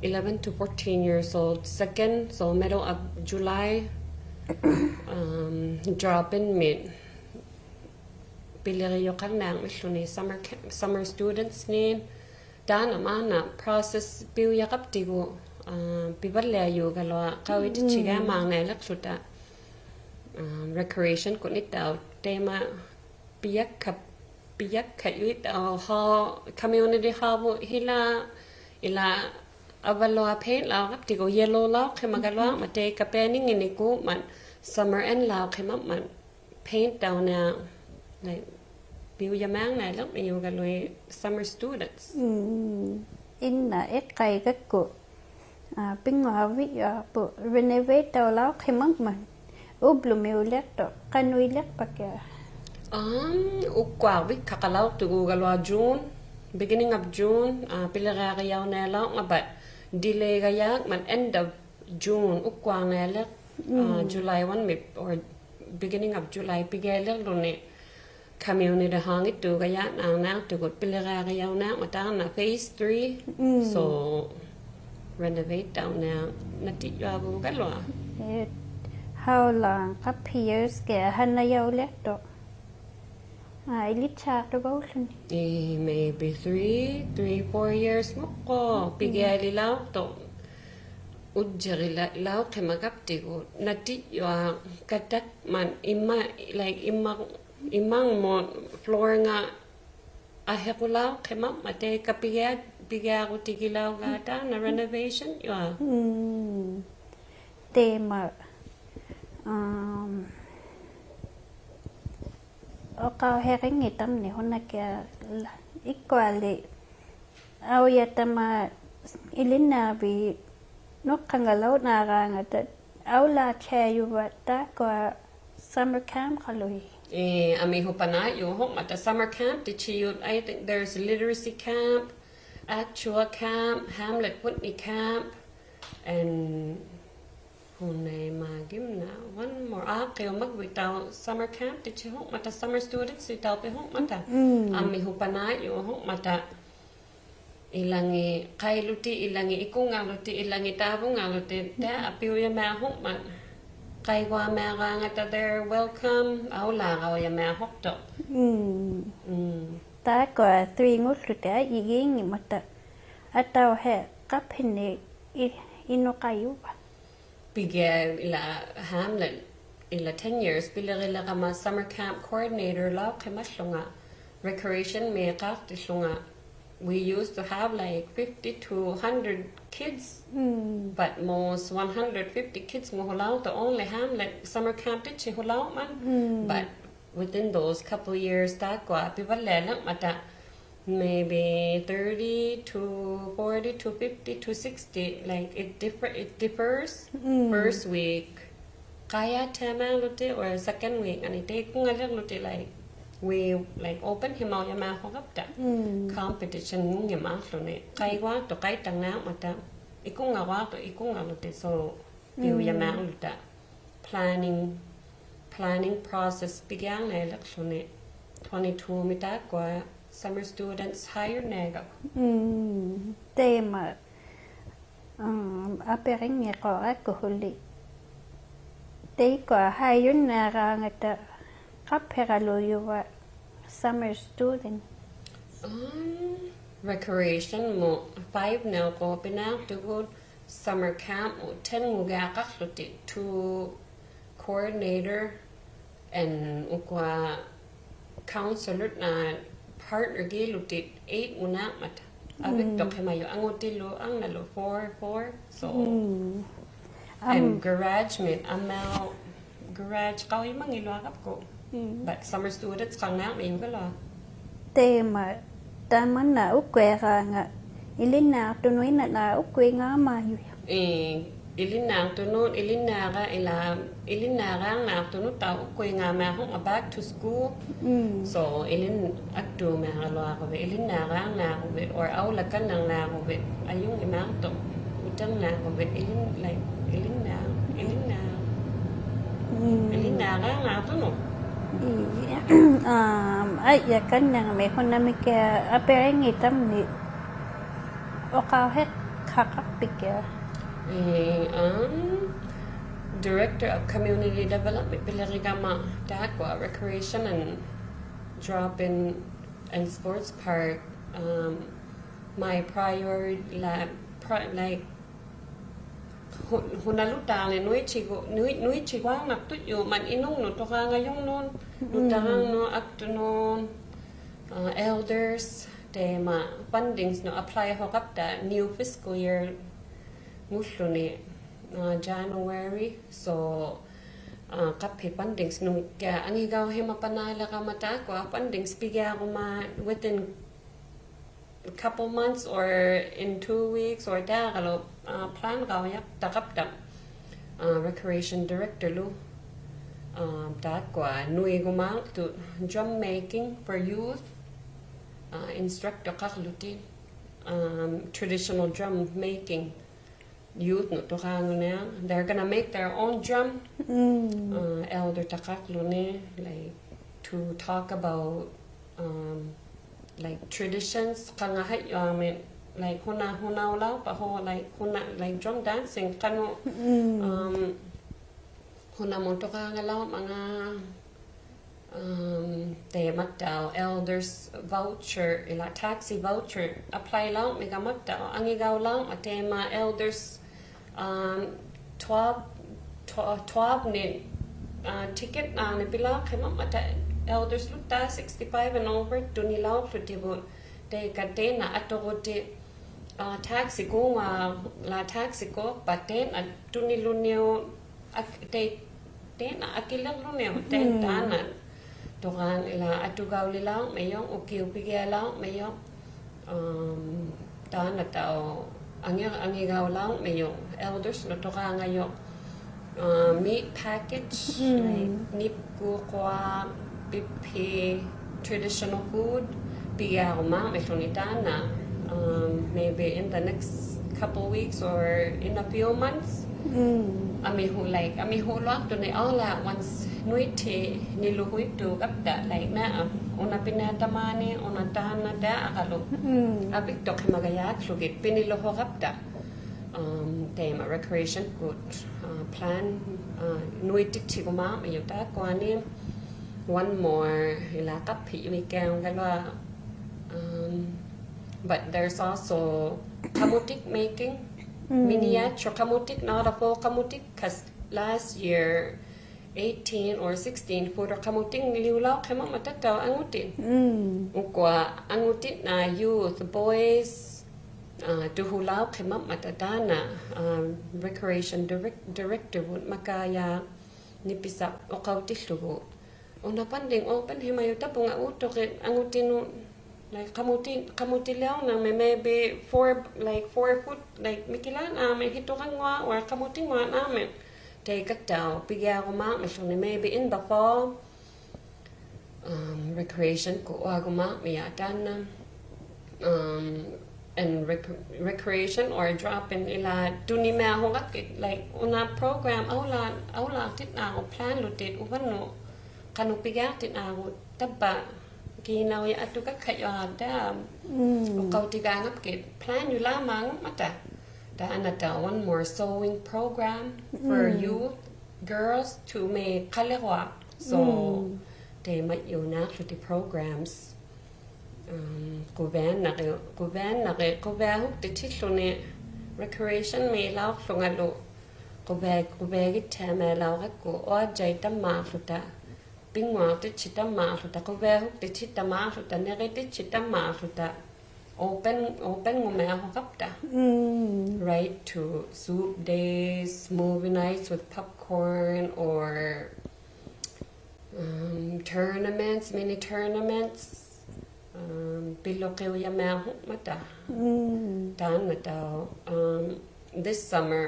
eleven to fourteen years old. Second, so middle of July, um, drop-in-ᒥᑦ ᐱᓕᕆᔪᖃᕐᓂᐊᕐᒥᓪᓗᓂ summer ca-, summer students-ᓂᒃ. ᑖᓐᓇ ᒫᓐᓇ process ᐱᐅᔭᕋᑉᑎᒍ, uh, ᐱᕙᓪᓕᐊᔪᒐᓗᐊᖅ ᖃᐅᔨᑎᑦᓯᒋᐊᒫᕐᓂᐊᓕᖅᖢᑕ, um, recreation-ᑯᓐᓂᑦᑕᐅᖅ. ᑕᐃᒪ ᐱᔭᒃᓴ-, ᐱᔭᒃᓴᔪᐃᑦᑕᐅᖅ ᓴ-, community ᓴᐅᕗᑦ ᓯᓚ, ᐃᓛ ᐊᕙᓗᐊ paint-ᓚᐅᕋᑉᑎᒍ yellow-ᓚᐅᖅᓯᒪᒐᓗᐊᕐᒪᑦ ᑕᐃᑲ ᐱᐊᓂᖏᓐᓂᒃ ᒍᒪᑦ summer end-ᓚᐅᖅᓯᒪᒻᒪᑦ paint-ᑕᐅᓂᐊᖅ, like, ᐱᐅᔭᒻᒪᕐᓂᐊᓕᕐᒥᔪᒐᓗᐃᑦ summer students. ᐃᓐᓇ ᐃᖅᑲᐃᒐᒃᑯ, uh, ᐱᙳᐊᕕᔪᐊᖅᐳᑦ renovate-ᑕᐅᓚᐅᖅᓯᒪᒻᒪᑦ. ᐅᑉᓗᒥᐅᓕᖅᑐᖅ ᖃᓄᐃᓕᖅᐸᒋᐊ? Um, ᐅᒃᑯᐊᕐᕕᒃᓴᖃᓚᐅᖅᑐᒍᒐᓗᐊᖅ June, beginning of June, uh, ᐱᓕᕆᐊᕆᔭᐅᓂᐊᓚᐅᕐᒪᑦ, but delay-ᒐᔭᒃᒪᑦ end of June ᐅᒃᑯᐊᕐᓂᐊᓕᖅ, uh, July one-ᒥ or beginning of July ᐱᒋᐊᓕᕐᓗᓂ community-ᓴᖏᑦᑑᒐᔭᓐᓇᕐᓂᐊᖅᑐᒍᑦ ᐱᓕᕆᐊᕆᔭᐅᓂᐊᕐᒪᑦ ᑖᓐᓇ phase three. So renovate-ᑕᐅᓂᐊᖅ ᓇᑎᔾᔪᐊᕗᒐᓗᐊᖅ. How long? ᖃᑉᓯ years-ᑭᐊᖅ ᓴᓇᔭᐅᓕᖅᑐᖅ? ᐋ, ᐃᓕᑦᓵᖅᑐᒍᓗᓂ. ᐄ, maybe three, three, four years-ᒧᖅᑯᖅ ᐱᒋᐊᓕᓚᐅᖅᑐᖅ. ᐅᔾᔨᕆᓚᐅᖅᓯᒪᒐᑉᑎᒍ ᓇᑎᔾᔪᐊᖅ ᑲᑕᒃᒪᑦ ᐃᒪ, like, ᐃᒪ, ᐃᒪᖕᒧᑦ floor-ᖓ ᐊᓯᕈᓚᐅᖅᓯᒪᒻᒪᑦ ᑕᐃᑲ ᐱᒋᐊ, ᐱᒋᐊᕈᑎᒋᓚᐅᕋᑖᓐᓇ renovation-ᔪᐊᖅ. ᑕᐃᒪ, um, ᐅᖃᐅᓯᕆᙱᑕᒻᓂ ᓱᓇᑭᐊᓪᓚ ᐃᒃᑯᐊᓕ ᐊᐅᔭᑕᒫᑦ ᐃᓕᓐᓂᐊᕐᕕᑦ ᓄᖅᑲᖓᓚᐅᕐᓇᕌᖓᑕ ᐊᐅᓚᑦᓯᐊᔪᕙᑦ ᑖᒃᑯᐊ summer camp-ᖃᓗᐃᑦ. ᐄ, ᐊᒥᓱᐸᓈᔪᓲᖑᒻᒪᑕ summer camp ᑎᑦᓯᔪᑦ, I think there's literacy camp, Actua camp, Hamlet Whitney camp, and ᓱᓇᐃᒻᒪᒋᒻᓇ one more. ᐋᖅᑭᐅᒪᒡᕕᑕᐅ summer camp ᑎᑦᓯᓲᖑᒻᒪᑕ, summer students-ᑎᑕᐅᐱᓲᖑᒻᒪᑕ. ᐊᒥᓱᐸᓈᔪᓲᖑᒻᒪᑕ. ᐃᓚᖏᑦ ᖃᐃᓗᑎᒃ, ᐃᓚᖏᑦ ᐃᑯᖓᓗᑎᒃ, ᐃᓚᖏᑦ ᑖᕗᖓᓗᑎᒃ, ᑕᐃ ᐊᐱᐅᔭᒥᐊᓲᖑᒻᒪᑦ. ᖃᐃᒍᐊᒥᐊᕌᖓᑕ they're welcome, ᐊᐅᓚᕋᐅᔭᒥᐊᓲᖅᑐᖅ. ᑖᒃᑯᐊ three-ᖑᓪᓗᑕ ᐃᒌᙱᒻᒪᑕ. ᐊᑕᐅᓯᖅ ᖃᑉᓯᓂᒃ ᐃ, ᐃᓄᖃᔪᕙ. ᐱᒋᐊ ᐃᓛ Hamlet, ᐃᓛ ten years ᐱᓕᕆᓕᕋᒪ summer camp coordinator-ᓚᐅᖅᓯᒪᓪᓗᖓ, recreation-ᒥ ᖃᖅᑎᓪᓗᖓ. We used to have like fifty to hundred kids, but most one hundred fifty kids-ᖑᓱᓚᐅᖅᑐᖅ only Hamlet summer camp ᑎᑦᓯᓱᓚᐅᕐᒪᑦ. But within those couple years, ᑖᒃᑯᐊ ᐱᕙᓪᓕᐊᓕᕐᒪᑕ, maybe thirty to forty to fifty to sixty, like, it differ, it differs. First week ᖃᔭᑦᓯᐊᒥᐊᓗᑎᒃ, or second week, ᐊᓂᑦ ᑕᐃᑯᖓᓕᕐᓗᑎᒃ, like, we, like, open-ᓯᒪᐅᔭᒥᐊᓲᖃᑉᑕ. Competition-ᖑᙱᒻᒪᕐᓗᓂ. ᖃᐃᒍᐊᖅᑐᖅ ᖃᐃᑕᕐᓂᐊᕐᒪᑕ. ᐃᑯᖓᕈᐊᖅᑐᖅ ᐃᑯᖓᓗᑎᒃ. So, ᐱᐅᔭᒥᐊᓗᑕ. Planning, planning process ᐱᒋᐊᕐᓂᐊᓕᕐᓗᓂ. Twenty-two-ᒥ ᑖᒃᑯᐊ Summer students hire-ᓈᒐᒃᑯ. ᒻᒻ. ᑕᐃᒪ, ᐊᐱᕆᙱᒃᑯ ᐊᑯᓱᓕ. ᑕᐃᒃᑯᐊ hire-ᓈᕌᖓᑕ ᖃᑉᓯᕋᓗᒃ ᔪᕙ summer student. ᐊᒻ, recreation-ᒧᑦ five-ᓂᐅᒃᑯᑦ ᐱᓈᖅᑐᒍᑦ, summer camp-ᒧᑦ ten-ᒧᕆᐊᖃᖅᖢᑎᒃ, two coordinator and ᐅᑯᐊ counselor-ᓈᖅ partner-ᕆᓗᑎᒃ eight-ᒧᑦ ᓈᒻᒪᑕ. ᐊᕕᒃᑐᖅ ᒪᔪᖅ ᐊᖑᑎᓪᓗ ᐊᖕᓇᓗ four, four. So, ᒻᒻ. And ᐊᒻ- garage-ᒥᑦ ᐊᒻᒪ garage-ᖃᐅᔨᒪᙱᓗᐊᕋᑉᑯ. ᒻᒻ. But summer students-ᖃᕐᓂᐊᕐᒥᔪᒐᓗᐊᖅ. ᑕᐃᒪ, ᑕᒪᓐᓇ ᐅᒃᑯᐃᕌᖓᑦ, ᐃᓕᓐᓂᐊᖅᑐᓄᑦ ᐃᓐᓇᓐᓇ ᐅᒃᑯᐃᖔᒪᔪᔪᖅ. ᐄ, ᐃᓕᓐᓂᐊᖅᑐᓄᑦ, ᐃᓕᓐᓂᐊᕋ-, ᐃᓛ, ᐃᓕᓐᓂᐊᕌᖓᖅᑐᓄᑦ ᑕᐅᒃᑯᐃᖔᒪᖅ ᐅᖓ back to school. ᒻᒻ. So, ᐃᓕᓐ-, ᐊᒃᑑᒥᐊᕋᓗᐊᕈᕕᑦ, ᐃᓕᓐᓂᐊᕌᖓᖅᑯᕕᑦ, or ᐊᐅᓚᑲᓐᓂᕐᓂᐊᕈᕕᑦ, ᐊᔪᙱᒫᖅᑐᖅ, ᐅᑕᕐᓂᐊᕈᕕᑦ, ᐃᓕᓐ-, like, ᐃᓕᓐᓂᐊ-, ᐃᓕᓐᓂᐊ-, ᒻᒻ. ᐃᓕᓐᓂᐊᕌᖓᖅᑐᓄᑦ. ᐄ, ᐊᒻ, ᐊᐃᓛ ᑲᓐᓇᕐᒥᒃ ᓱᓇᒥᑭᐊᖅ ᐊᐱᕆᙱᑕᒻᒥᒃ ᐅᖃᐅᓯᖃᖅᐱᑭᐊᖅ. ᐄ, ᐊᒻ, Director of Community Development ᐱᓕᕆᒐᒪ ᑖᒃᑯᐊ recreation and drop-in and sports park, um, my priority, la-, pri-, like, ᓱ-, ᓱᓇᓗᑖᓕ ᓄᐃᑦᓯᒍ-, ᓄᐃ-, ᓄᐃᑦᓯᒍᐊᕐᓇᖅᑐᔾᔪᒪᑦ ᐃᓄᖕᓄᑦ ᑐᕌᖓᔪᖕᓄᑦ, ᓄᑕᕋᖕᓄᑦ, ᐊᒃᑐᓄᑦ, uh, elders, ᑕᐃᒪ fundings-ᓄᑦ apply-ᓱᖃᑉᑕ new fiscal year-ᖑᓪᓗᓂ, uh, January. So, uh, ᖃᑉᓯ fundings-ᓄᑦ ᑭᐊ ᐊᖏᒑᕈᓯᒪᐸᓈᓕᕋᒪ ᑖᒃᑯᐊ fundings ᐱᒋᐊᕈᒪ within couple months or in two weeks or ᑖᕋᓗ, uh, plan-ᖃᐅᔭᖅᑕᖃᑉᑕ, uh, recreation director-ᓗ, um, ᑖᒃᑯᐊ ᓄᐃᒍᒫᖅᑐᑦ drum making for youth, uh, instruct-ᖃᕐᓗᑎᒃ, um, traditional drum making. Youth-ᓄᑦ ᑐᕌᖓᓂᐊᖅ, they're gonna make their own drum. ᒻᒻ. Uh, elder-ᑕᖃᕐᓗᓂ, like, to talk about, um, like, traditions, ᖃᖓᓴᔪᐊᒥ, like, ᓱᓇ, ᓱᓇᐅᓚᐅᖅᐸᒃᑯ, like, ᓱᓇ, like, drum dancing, ᖃᓄᖅ, ᒻᒻ. Um, ᓱᓇᒧᑦ ᑐᕌᖓᓚᐅᕐᒪᖔᑦ, um, ᑕᐃᒪᑦᑕᐅᖅ elders voucher, ᐃᓛ taxi voucher apply-ᓚᐅᕐᒥᒐᒪᑦᑕᐅᖅ, ᐊᖏᒑᓪᓚᐅᕐᒪᑦ ᑕᐃᒪ elders, um, twelve, tw-, twelve-ᓂ, uh, ticket-ᓈᓂ ᐱᓚᐅᖅᓯᒪᒻᒪᑕ elders-ᓗᑦᑕ sixty-five and over ᑐᓂᓚᐅᖅᖢᑎᒍᑦ, ᑕᐃᑲ ᑕᐃᓐᓇ ᐊᑐᕈᑎ, uh, taxi-ᒎᖓ, ᐃᓛ taxi-ᒎᖅᐸᑦ ᑕᐃᓐᓇ ᑐᓂᓗᓂᐅᒃ, ᐊᒃ-, ᑕᐃ-, ᑕᐃᓐᓇ ᐊᑭᓕᕐᓗᓂᐅᒃ, ᑕᐃ-, ᒻᒻ. ᑖᓐᓇ ᑐᕌᓐ ᐃᓛ ᐊᑐᒑᓪᓕᓚᐅᕐᒥᔪᖅ, ᐅᑭᐅᒃ ᐱᒋᐊᓚᐅᕐᒥᔪᖅ, um, ᑖᓐᓇᑦᑕᐅᖅ ᐊᖏ-, ᐊᖏᒑᓪᓚᐅᕐᒥᔪᖅ, elders-ᓄᑦ ᑐᕌᖓᔪᖅ, uh, meat package, ᒻᒻ. Like, ᓂᑉᑯᖅᑯᐊ, ᐱᑉᓯ, traditional food, ᐱᒋᐊᕈᒫᕐᒥᖢᓂ ᑖᓐᓇ, um, maybe in the next couple weeks or in a few months. ᒻᒻ. ᐊᒥᓲ-, like, ᐊᒥᓲᓗᐊᖅᑐᓂ all at once, ᓄᐃᑦᓯᓂᓗᒍ ᐃᑦᑑᖅ ᐊᑉᑕ, like, ᓈ, ᐅᓇ ᐱᓂᐊ ᑕᒫᓂ, ᐅᓇ ᑖᓐᓇ ᑖᕋᓗ. ᒻᒻ. ᐊᕕᒃᑐᖅᓯᒪᒐᔮᒃᖢᒋᑦ ᐱᓂᓗᒍ ᐊᑉᑕ. Um, ᑕᐃᒪ recreation-ᑯᑦ, uh, plan, uh, ᓄᐃᑎᑦᓯᒍᒫᕐᒥᔪᖅ ᑖᒃᑯᐊᓂ. One more, ᐃᓛ ᖃᑉᓯᔪᐃᒃᑲᓗᐊᖅ. Um, but there's also ᖃᒧᑎᒃ making, ᒻᒻ. Miniature ᖃᒧᑎᒃ, not a full ᖃᒧᑎᒃ, 'cause last year, eighteen or sixteen-ᓱᓗ ᖃᒧᑎᖕᓕᐅᓚᐅᖅᓯᒪᒻᒪᑕᑦᑕᐅᖅ ᐊᖑᑎᑦ. ᒻᒻ. ᐅᑯᐊ ᐊᖑᑎᑦ ᓇ youth, boys, uh, ᑐᓱᓚᐅᖅᓯᒪᒻᒪᑕ ᑖᓐᓇ, um, recreation direct-, director-ᕗᑦ ᒪᑲᔮ ᓂᐱᓴ ᐅᖃᐅᑎᓪᓗᒍ. ᐅᓇ funding open-ᓯᒪᔪᖅ ᑕᕝᕗᖓ ᐆᑦᑐᕆᑦ ᐊᖑᑎᓄᑦ, like, ᖃᒧᑎ-, ᖃᒧᑎᓕᐅᕐᓇᒥᒃ maybe four, like, four foot, like, ᒥᑭᓛᓐᓈᒥᒃ ᓯᑐᕋᙳᐊᖅ or ᖃᒧᑎᙳᐊᕐᓇᒥᒃ. ᑕᐃᑲᑦᑕᐅᖅ ᐱᒋᐊᕈᒫᕐᒥᖢᓂ maybe in the fall. Um, recreation-ᑯᑦ ᐅᐊᕈᒫᕐᒥᔭ ᑖᓐᓇ. Um, and rec-, recreation or drop-in ᐃᓛ ᑐᓂᒥᐊᖁᕋᒃᑭᑦ, like, ᐅᓇ program ᐊᐅᓚ-, ᐊᐅᓚᖅᑎᑦ ᓈᕈ plan-ᓗᑎᑦ ᐅᕙᓐᓄᑦ ᖃᓄᖅ ᐱᒋᐊᖅᑎᑦ ᓈᕈ ᑕᕝᕙ, ᑭᓇᐅᔭ ᐊᑐᑲᒃᑲᔪᐊᑕ. ᐅᖃᐅᑎᒐᖓᑉᑭᑦ plan-ᔪᓚᒫᖑᒻᒪᑕ. ᑖᓐᓇᑕ one more sewing program for youth girls to make ᖃᓕᕈᐊᖅ. So, ᑕᐃᒪᔪᓈᖅᖢᑎᒃ programs. ᖁᕕᐊᓇᖅ, ᖁᕕᐊᓇᖅ, ᖁᕕᐊᓱᒃᑎᑦᑎᓪᓗᓂ recreation-ᒦᓚᐅᖅᖢᖓᓗ. ᖁᕕᐊ, ᖁᕕᐊᒋᑦᑎᐊᒻᒪᓚᐅᕋᒃᑯ, ᐅᐊᔾᔭᐃᑦ ᑕᒻᒫᖅᖢᑕ. ᐱᙳᐊᖅᑎᑦᑎᑦ ᑕᒻᒫᖅᖢᑕ, ᖁᕕᐊᓱᒃᑎᑦᑎᑦ ᑕᒻᒫᖅᖢᑕ, ᓂᕆᑎᑦᑎᑦ ᑕᒻᒫᖅᖢᑕ. Open, open-ᖑᒻᒪᖅ ᖃᑉᑕ. Right to soup days, movie nights with popcorn, or, um, tournaments, mini tournaments. Um, ᐱᓗᕿᐅᔭᒻᒪᖅ ᖃᒻᒪᑕ. ᑖᓐᓇᑕ, um, this summer,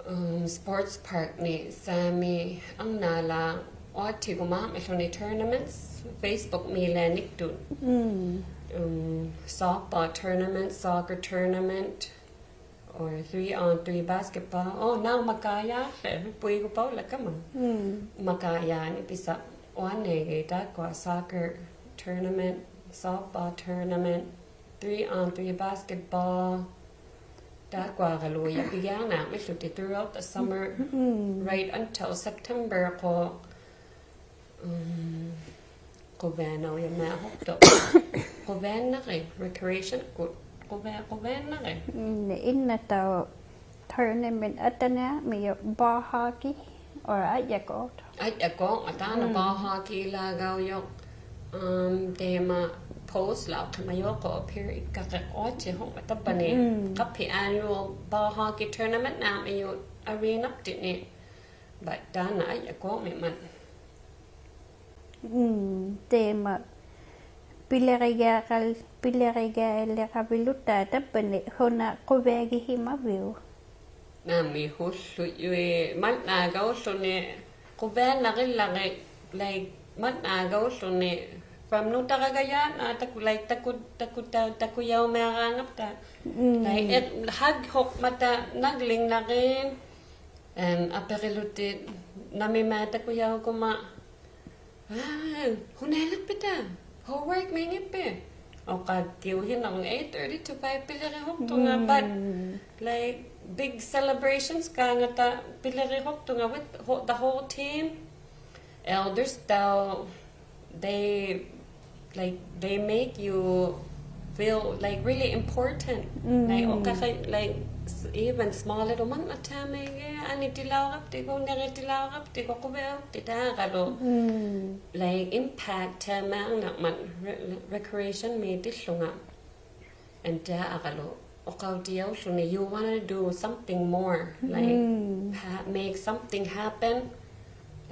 um, sports park-ᓂ ᓵᒥ ᐊᖕᓈᓚ ᐅᐊᑦᑎᒍᒪ ᒥᓱᓂ tournaments, Facebook-ᒦᓚᓂᒃᑐᑦ. Um, softball tournament, soccer tournament, or three on three basketball. Oh, ᓇᐅᒃ ᒪᒃᑲᔮᓕ, ᐳᐃᒍᐸᐅᓚᒃᑲᒪ. ᒪᒃᑲᔮᓂ ᐱᓴ ᐅᐊᓂᒃ ᑕᑯᐊ soccer tournament, softball tournament, three on three basketball. ᑕᑯᐊᒐᓗᐊᖅ ᐱᒋᐊᓐᓇᒻᒥᓱᑎᒃ throughout the summer, right until September-ᖑ. Um, ᖁᕕᐊᓇᐅᔭᒻᒪᖅ ᖃᑉᑕ. ᖁᕕᐊᓇᖅ, recreation-ᑯᑦ. ᖁᕕᐊ, ᖁᕕᐊᓇᖅ. ᒻᒻ, ᐃᓐᓇᑕᐅᖅ tournament ᐊᑕᓇ ᒥᔪ ball hockey or ᐊᔾᔭᒎᖅ. ᐊᔾᔭᒎᖅ, ᐊᑖᓐᓇ ball hockey-ᓚᒐᐅᔪᖅ. Um, ᑕᐃᒪ post-ᓚᐅᖅᑭᒪᔪᖅ ᖃᐅ appear ᐃᒃᑲᖅᑭ ᐅᐊᑦᑎ ᖃᒻᒪ ᑕᑉᐸᓂ. ᖃᑉᓯ annual ball hockey tournament-ᓇᒻᒥᔪᖅ arena-ᑉᑎᖕᓂ. But ᑖᓐᓇ ᐊᔾᔭᒎᖅ ᒥᒻᒪᑦ. ᒻᒻ, ᑕᐃᒪ ᐱᓕᕆᒐᖅ, ᐱᓕᕆᒐᓕᖅᑲᕕᓪᓗᑕ ᑕᑉᐸᓂ ᓱᓇ ᖁᕕᐊᒋᓯᒪᕕᐅᒃ? ᓇᒥ ᓱᓱᔪᐃᑦ ᒪᑦᓈᒐᐅᓪᓗᓂ ᖁᕕᐊᓇᕆᓪᓚᕆ, like, ᒪᑦᓈᒐᐅᓪᓗᓂ from ᓄᑕᕋᒐᔭᓐᓇ ᑕᑯ, like, ᑕᑯ, ᑕᑯ, ᑕ, ᑕᑯᔭᐅᒻᒪᕌᖓᑉᑕ. Like, ᐃᒃ, ᓴᒃᓱᖕᒪᑕ ᓇᒡᓕᖕᓇᕆᒃ. And ᐊᐱᕆᓗᑎᑦ ᓇᒥᒻᒪᑦ ᑕᑯᔭᐅᒍᒪ, "Ah, ᓱᓇᐃᓕᖅᐱᑕ? Homework-ᒦᙱᑉᐱᑦ?" ᐅᖃᖅᑎᐅᕼᐃᓐᓇᒍ eight thirty to five ᐱᓕᕆᓱᖅᑐᖓ, but, like, big celebrations-ᒑᖓᑕ ᐱᓕᕆᓱᖅᑐᖓ with whole, the whole team. Elders-ᑕᐅᖅ, they, like, they make you feel, like, really important. Like, ᐅᖃᖅ, like, s-, even small little ᒪᓐᓇ ᑕᒫᒃ, ᐊᓂᑎᓚᐅᕋᑉᑎᒍ, ᓂᕆᑎᓚᐅᕋᑉᑎᒍ, ᖁᕕᐊᓗᒃᑎᑦ ᑕᒐᓗ. Like, impact-ᑕᒫᒃ ᓇᒻᒪᑦ re-, recreation-ᒦᑎᓪᓗᖓ. And ᑕᒐᓗ ᐅᖃᐅᑎᔭᐅᓪᓗᓂ, you wanna do something more, like, ha-, make something happen.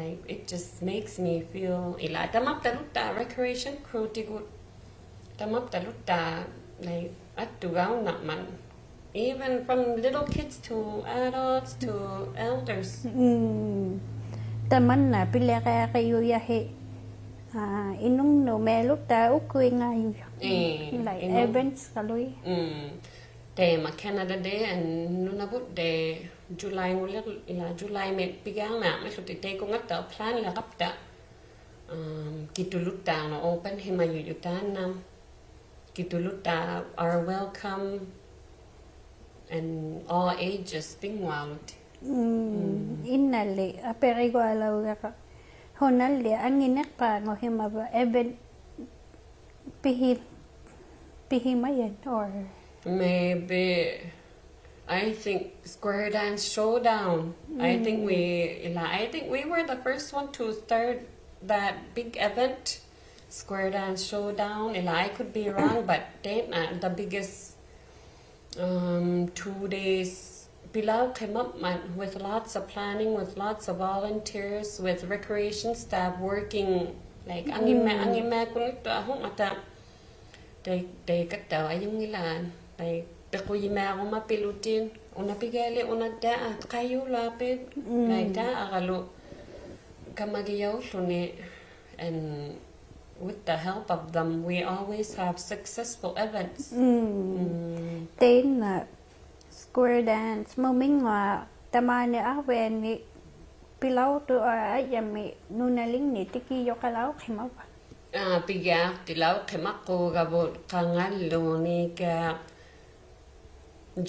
Like, it just makes me feel, ᐃᓛ ᑕᒪᑉᑕᓗᑦᑕ recreation crew-ᑎᒍᑦ, ᑕᒪᑉᑕᓗᑦᑕ, like, ᐊᑦᑐᒐᐅᓐᓇᖅ ᒪᑦ. Even from little kids to adults to elders. ᑕᒪᓐᓇ ᐱᓕᕆᐊᕆᔪᔭᓯ, ᐋ, ᐃᓄᖕᓄᑦ ᒪᓗᑦᑕ ᐅᒃᑯᐃᖓᔪᔪᖅ. ᐄ, like, events-ᖃᓗᐃ. ᑕᐃᒪ Canada Day and Nunavut Day, July-ᖑᓕ, ᐃᓛ July-ᒥ ᐱᒋᐊᕐᒪᑦ ᒪᓱᑎᑦ ᑕᐃᑯᖓᑦᑕᐅᖅ plan-ᓚᖅᑲᑉᑕ. Um, ᑭᑐᓗᑦᑖᓄᑦ open-ᓯᒪᔪᔪᑦ ᑖᓐᓇ. ᑭᑐᓗᑦᑖ are welcome and all ages ᐱᙳᐊᕈᑦ. ᒻᒻ, ᐃᓐᓇᓕ ᐊᐱᕆᒍᐊᓚᐅᕋᕋ. ᓱᓇᓕ ᐊᖏᓂᖅᐹᖑᓯᒪᕙ event ᐱᓯ-, ᐱᓯᒪᔭᓐ or? Maybe, I think Square Dance Showdown. I think we, ᐃᓛ, I think we were the first one to start that big event, Square Dance Showdown. ᐃᓛ, I could be wrong, but they are the biggest um, two days ᐱᓚᐅᖅᓯᒪᒻᒪᑦ with lots of planning, with lots of volunteers, with recreation staff working, like, ᐊᖏᒻᒪ, ᐊᖏᒻᒪᒃᑯᓐᓂᑦᑐᐊᓱᖕᒪᑕ. ᑕᐃ, ᑕᐃᑲᑦᑕᐅᖅ ᐊᔪᙱᓚᖅ, like, ᐱᖁᔨᒻᒪᕈᒪ ᐱᓗᑎᑦ, ᐅᓇ ᐱᒋᐊᓕ, ᐅᓇ ᑕ, ᖃᔪᓚᐱᑦ, like, ᑕ ᐊᒐᓗ ᑲᒪᒋᔭᐅᓪᓗᓂ, and with the help of them, we always have successful events. ᑕᐃᓐᓇ Square Dance-ᒧᑦ ᒥᙳᐊᖅ ᑕᒫᓂ ᐊᕐᕕᐊᓂ ᐱᓚᐅᖅᑐᖅ ᐊᔾᔭᒥ ᓄᓇᓕᖕᓂ ᑎᑭᔪᖃᓚᐅᖅᓯᒪᕙ? ᐋ, ᐱᒋᐊᖅᑎᓚᐅᖅᓯᒪᖅᑰᒐᕗᑦ ᖃᖓᓪᓘᓃᑦ ᑭᐊ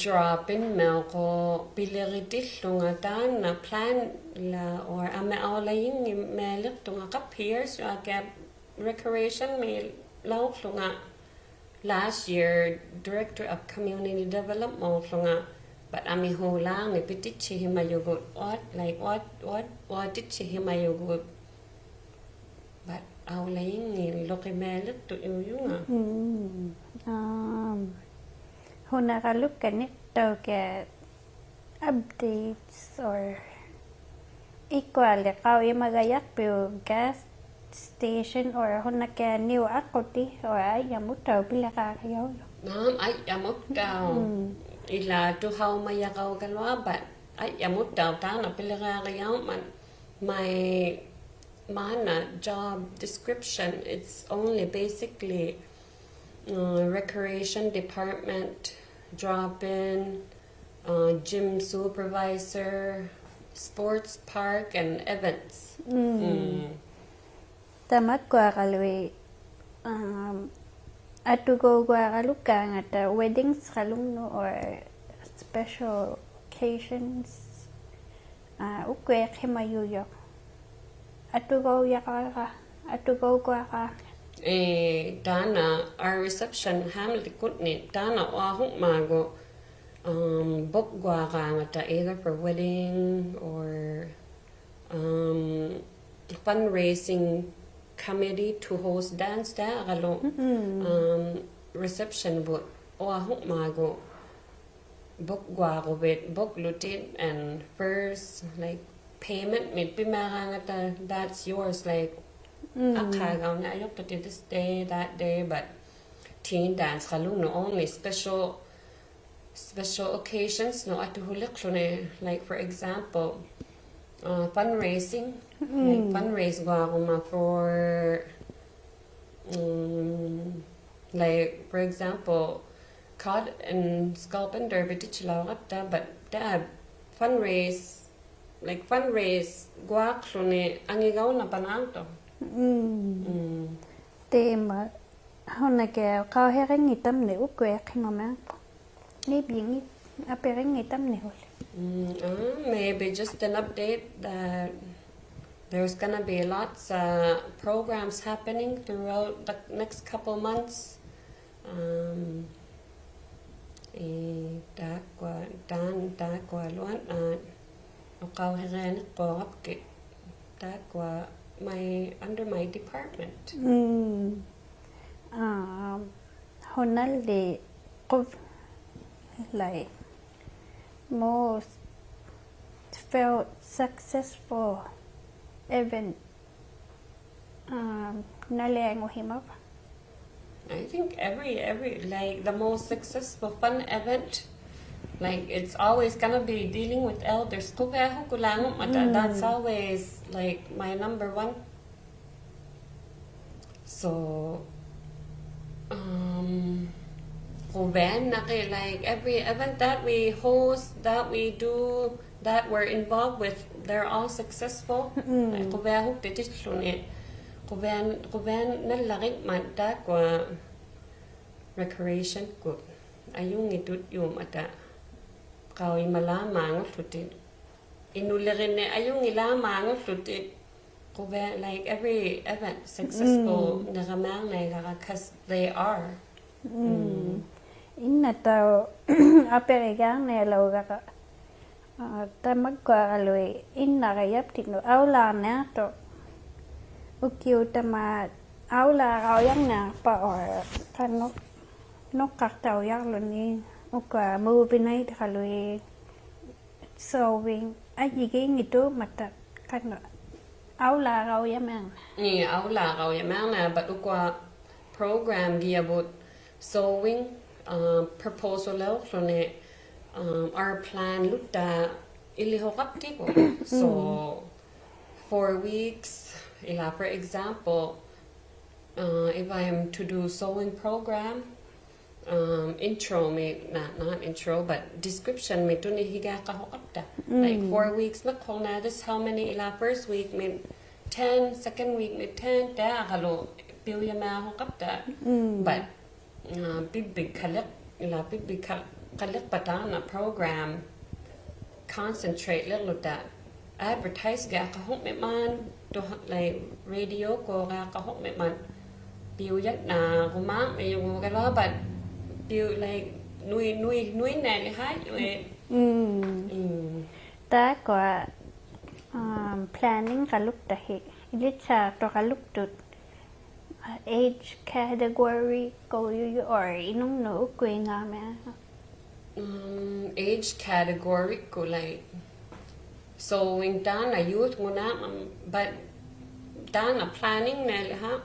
drop-in-ᒥᐅᖅᑰᖅ ᐱᓕᕆᑎᓪᓗᖓ ᑖᓐᓇ plan-ᓚ or ᐊᒥᐊᐅᓚᔨᙱᒻᒪᓕᖅᑐᖓ ᖃᑉᓯᔭᓱᐊᑭᐊ recreation-ᒦᓚᐅᖅᖢᖓ last year, Director of Community Development-ᖑᖅᖢᖓ, but ᐊᒥᓲᓛᕐᓂᒃ ᐱᑎᑦᓯᓯᒪᔪᒍᑦ, what, like, what, what, what ᐱᑎᑦᓯᓯᒪᔪᒍᑦ, but ᐊᐅᓚᔨᙱᓪᓗᑭᒪᓕᖅᑐᔪᔪᖓ. Mm. Um, ᓱᓇᕋᓗᒃᑲᓐᓂᖅᑕᐅᖅ ᑭᐊ updates or ᐃᒃᑯᐊᓕ ᖃᐅᔨᒪᒐᔭᖅᐱᐅᒃ gas station or ᓱᓇᑭᐊᖅ ᓂᐅᒃ ᐊᖅᑯᑎ or ᐊᔾᔭᒧᑦᑕᐅᖅ ᐱᓕᕆᐊᕆᔭᐅᔪᖅ? ᐋᒻ, ᐊᔾᔭᒧᑦᑕᐅᖅ. Mm. ᐃᓛ ᑐᓴᐅᒪᔭᕋᐅᒐᓗᐊᖅ, but ᐊᔾᔭᒧᑦᑕᐅᖅ ᑖᓐᓇ ᐱᓕᕆᐊᕆᔭᐅᒻᒪᑦ. My, my job description, it's only basically, uh, recreation department, drop-in, uh, gym supervisor, sports park, and events. Mm. Mm. ᑕᒪᒃᑯᐊᕋᓗᐃᑦ, um, ᐊᑐᒎᒍᐊᕋᓗᒃᑳᖓᑕ weddings-ᖃᓗᖕᓄᑦ or special occasions, uh, ᐅᒃᑯᐃᖅᓯᒪᔪᔪᖅ. ᐊᑐᒎᔪᐊᕋ, ᐊᑐᒎᒍᐊᕋ. ᐄ, ᑖᓐᓇ our reception ᕼᐋᒻᓕᒃᑯᓐᓂ, ᑖᓐᓇ ᐅᐊᓱᖕᒪᒍ, um, book-ᒍᐊᕌᖓᑕ either for wedding or, um, fundraising committee to host dance ᑕᐃᒃᑯᐊᓗ, mm, um, reception-ᕗᑦ ᐅᐊᓱᖕᒪᒍ book-ᒍᐊᕈᕕᑦ, book-ᓗᑎᑦ, and first, like, payment-ᒥᑦ ᐱᒻᒪᕌᖓᑕ, that's yours, like, mm, ᐊᖅᑲᖅᑳᐅᓇᔪᖅᑐᑎᑦ this day, that day, but teen dance-ᖃᓗᖕᓄᑦ only special, special occasions-ᓄᑦ ᐊᑐᓱᓕᖅᖢᓂ, like, for example, uh, fundraising, like, mm, fundraise-ᒍᐊᕈᒪ for, um, like, for example, Cod and Sculpin Derby ᑎᑦᓯᓚᐅᕋᑦᑕ, but ᑕ fundraise, like, fundraise-ᒍᐊᖅᖢᓂ ᐊᖏᒑᓐᓇᐸᓈᖅᑐᖅ. Mm. Mm. ᑕᐃᒪ, ᓱᓇᑭᐊᖅ ᖃᐅᔨᕆᙱᑕᒻᓂᒃ ᐅᒃᑯᐃᖅᓯᒪᒻᒪᖅᐸ. ᓂᐱᖏ, ᐊᐱᕆᙱᑕᒻᓂᒃ ᓱᓕ. Mm, uh, maybe just an update that there's gonna be lots of programs happening throughout the next couple months. Um, ᐄ, ᑖᒃᑯᐊ, ᑖᓐ, ᑖᒃᑯᐊᓗᐊᓐ, uh, ᐅᖃᐅᓯᕆᐊᓂᖅᑰᕋᑉᑭᑦ. ᑖᒃᑯᐊ my, under my department. Mm. Um, ᓱᓇᓕ ᖁᕕ-, like, most felt successful event, um, ᓇᓕᐊᖑᓯᒪᕙ? I think every, every, like, the most successful fun event, like, it's always gonna be dealing with elders. ᖁᕕᐊᓱᑯᓛᖑᒻᒪᑕ, mm, that's always, like, my number one. So, um, ᖁᕕᐊᓇᖅᑭ, like, every event that we host, that we do, that we're involved with, they're all successful. Mm. Like, ᖁᕕᐊᓱᒃᑎᑦᑎᓪᓗᓂ, ᖁᕕᐊᓐ-, ᖁᕕᐊᓇᓪᓚᕆᖕᒪᑦ ᑖᒃᑯᐊ recreation-ᑯᑦ ᐊᔪᙱᑦᑐᔫᒻᒪᑕ ᖃᐅᔨᒪᓛᒻᒫᖑᓪᓗᑎᒃ. ᐃᓄᓕᕆᓂᒃ ᐊᔪᙱᓛᒻᒫᖑᓪᓗᑎᒃ. ᖁᕕᐊ, like, every event successful, mm, ᓂᕋᒻᒫᕐᓇᐃᒐᕋ, 'cause they are. Mm. Mm. ᐃᓐᓇᑕᐅᖅ ᐊᐱᕆᒑᕐᓂᐊᓚᐅᒐᕋ, uh, ᑕᒪᒃᑯᐊᕋᓗᐃᑦ ᐃᓐᓇᕋᔭᑉᑎᓐᓄᑦ ᐊᐅᓚᕐᓂᐊᖅᑐᖅ. ᐅᑭᐅᑕᒫᑦ ᐊᐅᓚᕋᐅᔭᕐᓂᐊᖅᐸᑦ or ᖃᓄᖅ, ᓄᖅᑲᖅᑕᐅᔭᕐᓗᓂ ᐅᑯᐊ movie night-ᖃᓗᐃᑦ. Sewing, ᐊᔾᔨᒌᙱᑑᒻᒪᑕ ᖃᓄᖅ ᐊᐅᓚᕋᐅᔭᒻᒪᕐᓇ. ᐄ, ᐊᐅᓚᕋᐅᔭᒻᒪᕐᓇ, but ᐅᑯᐊ program-ᒋᔭᕗᑦ sewing, uh, proposal-ᓚᐅᖅᖢᓂ, um, our plan-ᓗᑦᑕ ᐃᓕᓱᖃᑉᑎᒍ. So, mm, four weeks, ᐃᓛ, for example, uh, if I am to do sewing program, um, intro-ᒥ, not, not intro, but description-ᒥ ᑐᓂᓯᒐᖃᓱᖃᑉᑕ. Like, mm, four weeks-ᒪᒃᑯᓇ, this how many, ᐃᓛ first week-ᒥ ten, second week-ᒥ ten, ᑕᐃᒃᑯᐊᓗ ᐱᐅᔭᒻᒪᖃᑦᑕ. Mm. But, uh, ᐱᕝᕕᒃ ᖃᓕᒃ, ᐃᓛ ᐱᕝᕕᒃ ᖃᓕᒃᐸᑦ ᑖᓐᓇ program concentrate-ᓕᕐᓗᑕ advertise-ᒐᖃᓱᖕᒥᒻᒪᑦ, ᑐᓴᕐᓗ radio-ᑯᒐᖃᓱᖕᒥᒻᒪᑦ, ᐱᐅᔭᓐᓇᕈᒫᖅ ᒥᔪᖅ ᖃᓚ, but ᐱᐅ-, like, ᓄᐃ, ᓄᐃ, ᓄᐃᓐᓇᓕᖅᑲᐃ, ᓄᐃ. Mm. Mm. ᑖᒃᑯᐊ, um, planning-ᖃᓗᒃᑕᕼᐃ, ᐃᓕᑦᓵᖅᑐᖃᓗᒃᑐᑦ, uh, age category-ᑯᔪᔪᖅ or ᐃᓄᖕᓄᑦ ᐅᒃᑯᐃᖔᒥᐊᖅ? Um, age category-ᑯᓪᓗ, like, so ᐅᐃᓐ ᑖᓐᓇ youth-ᖑᓂᒃ, um, but ᑖᓐᓇ planning-ᓈᓕᖅᑲᐃ.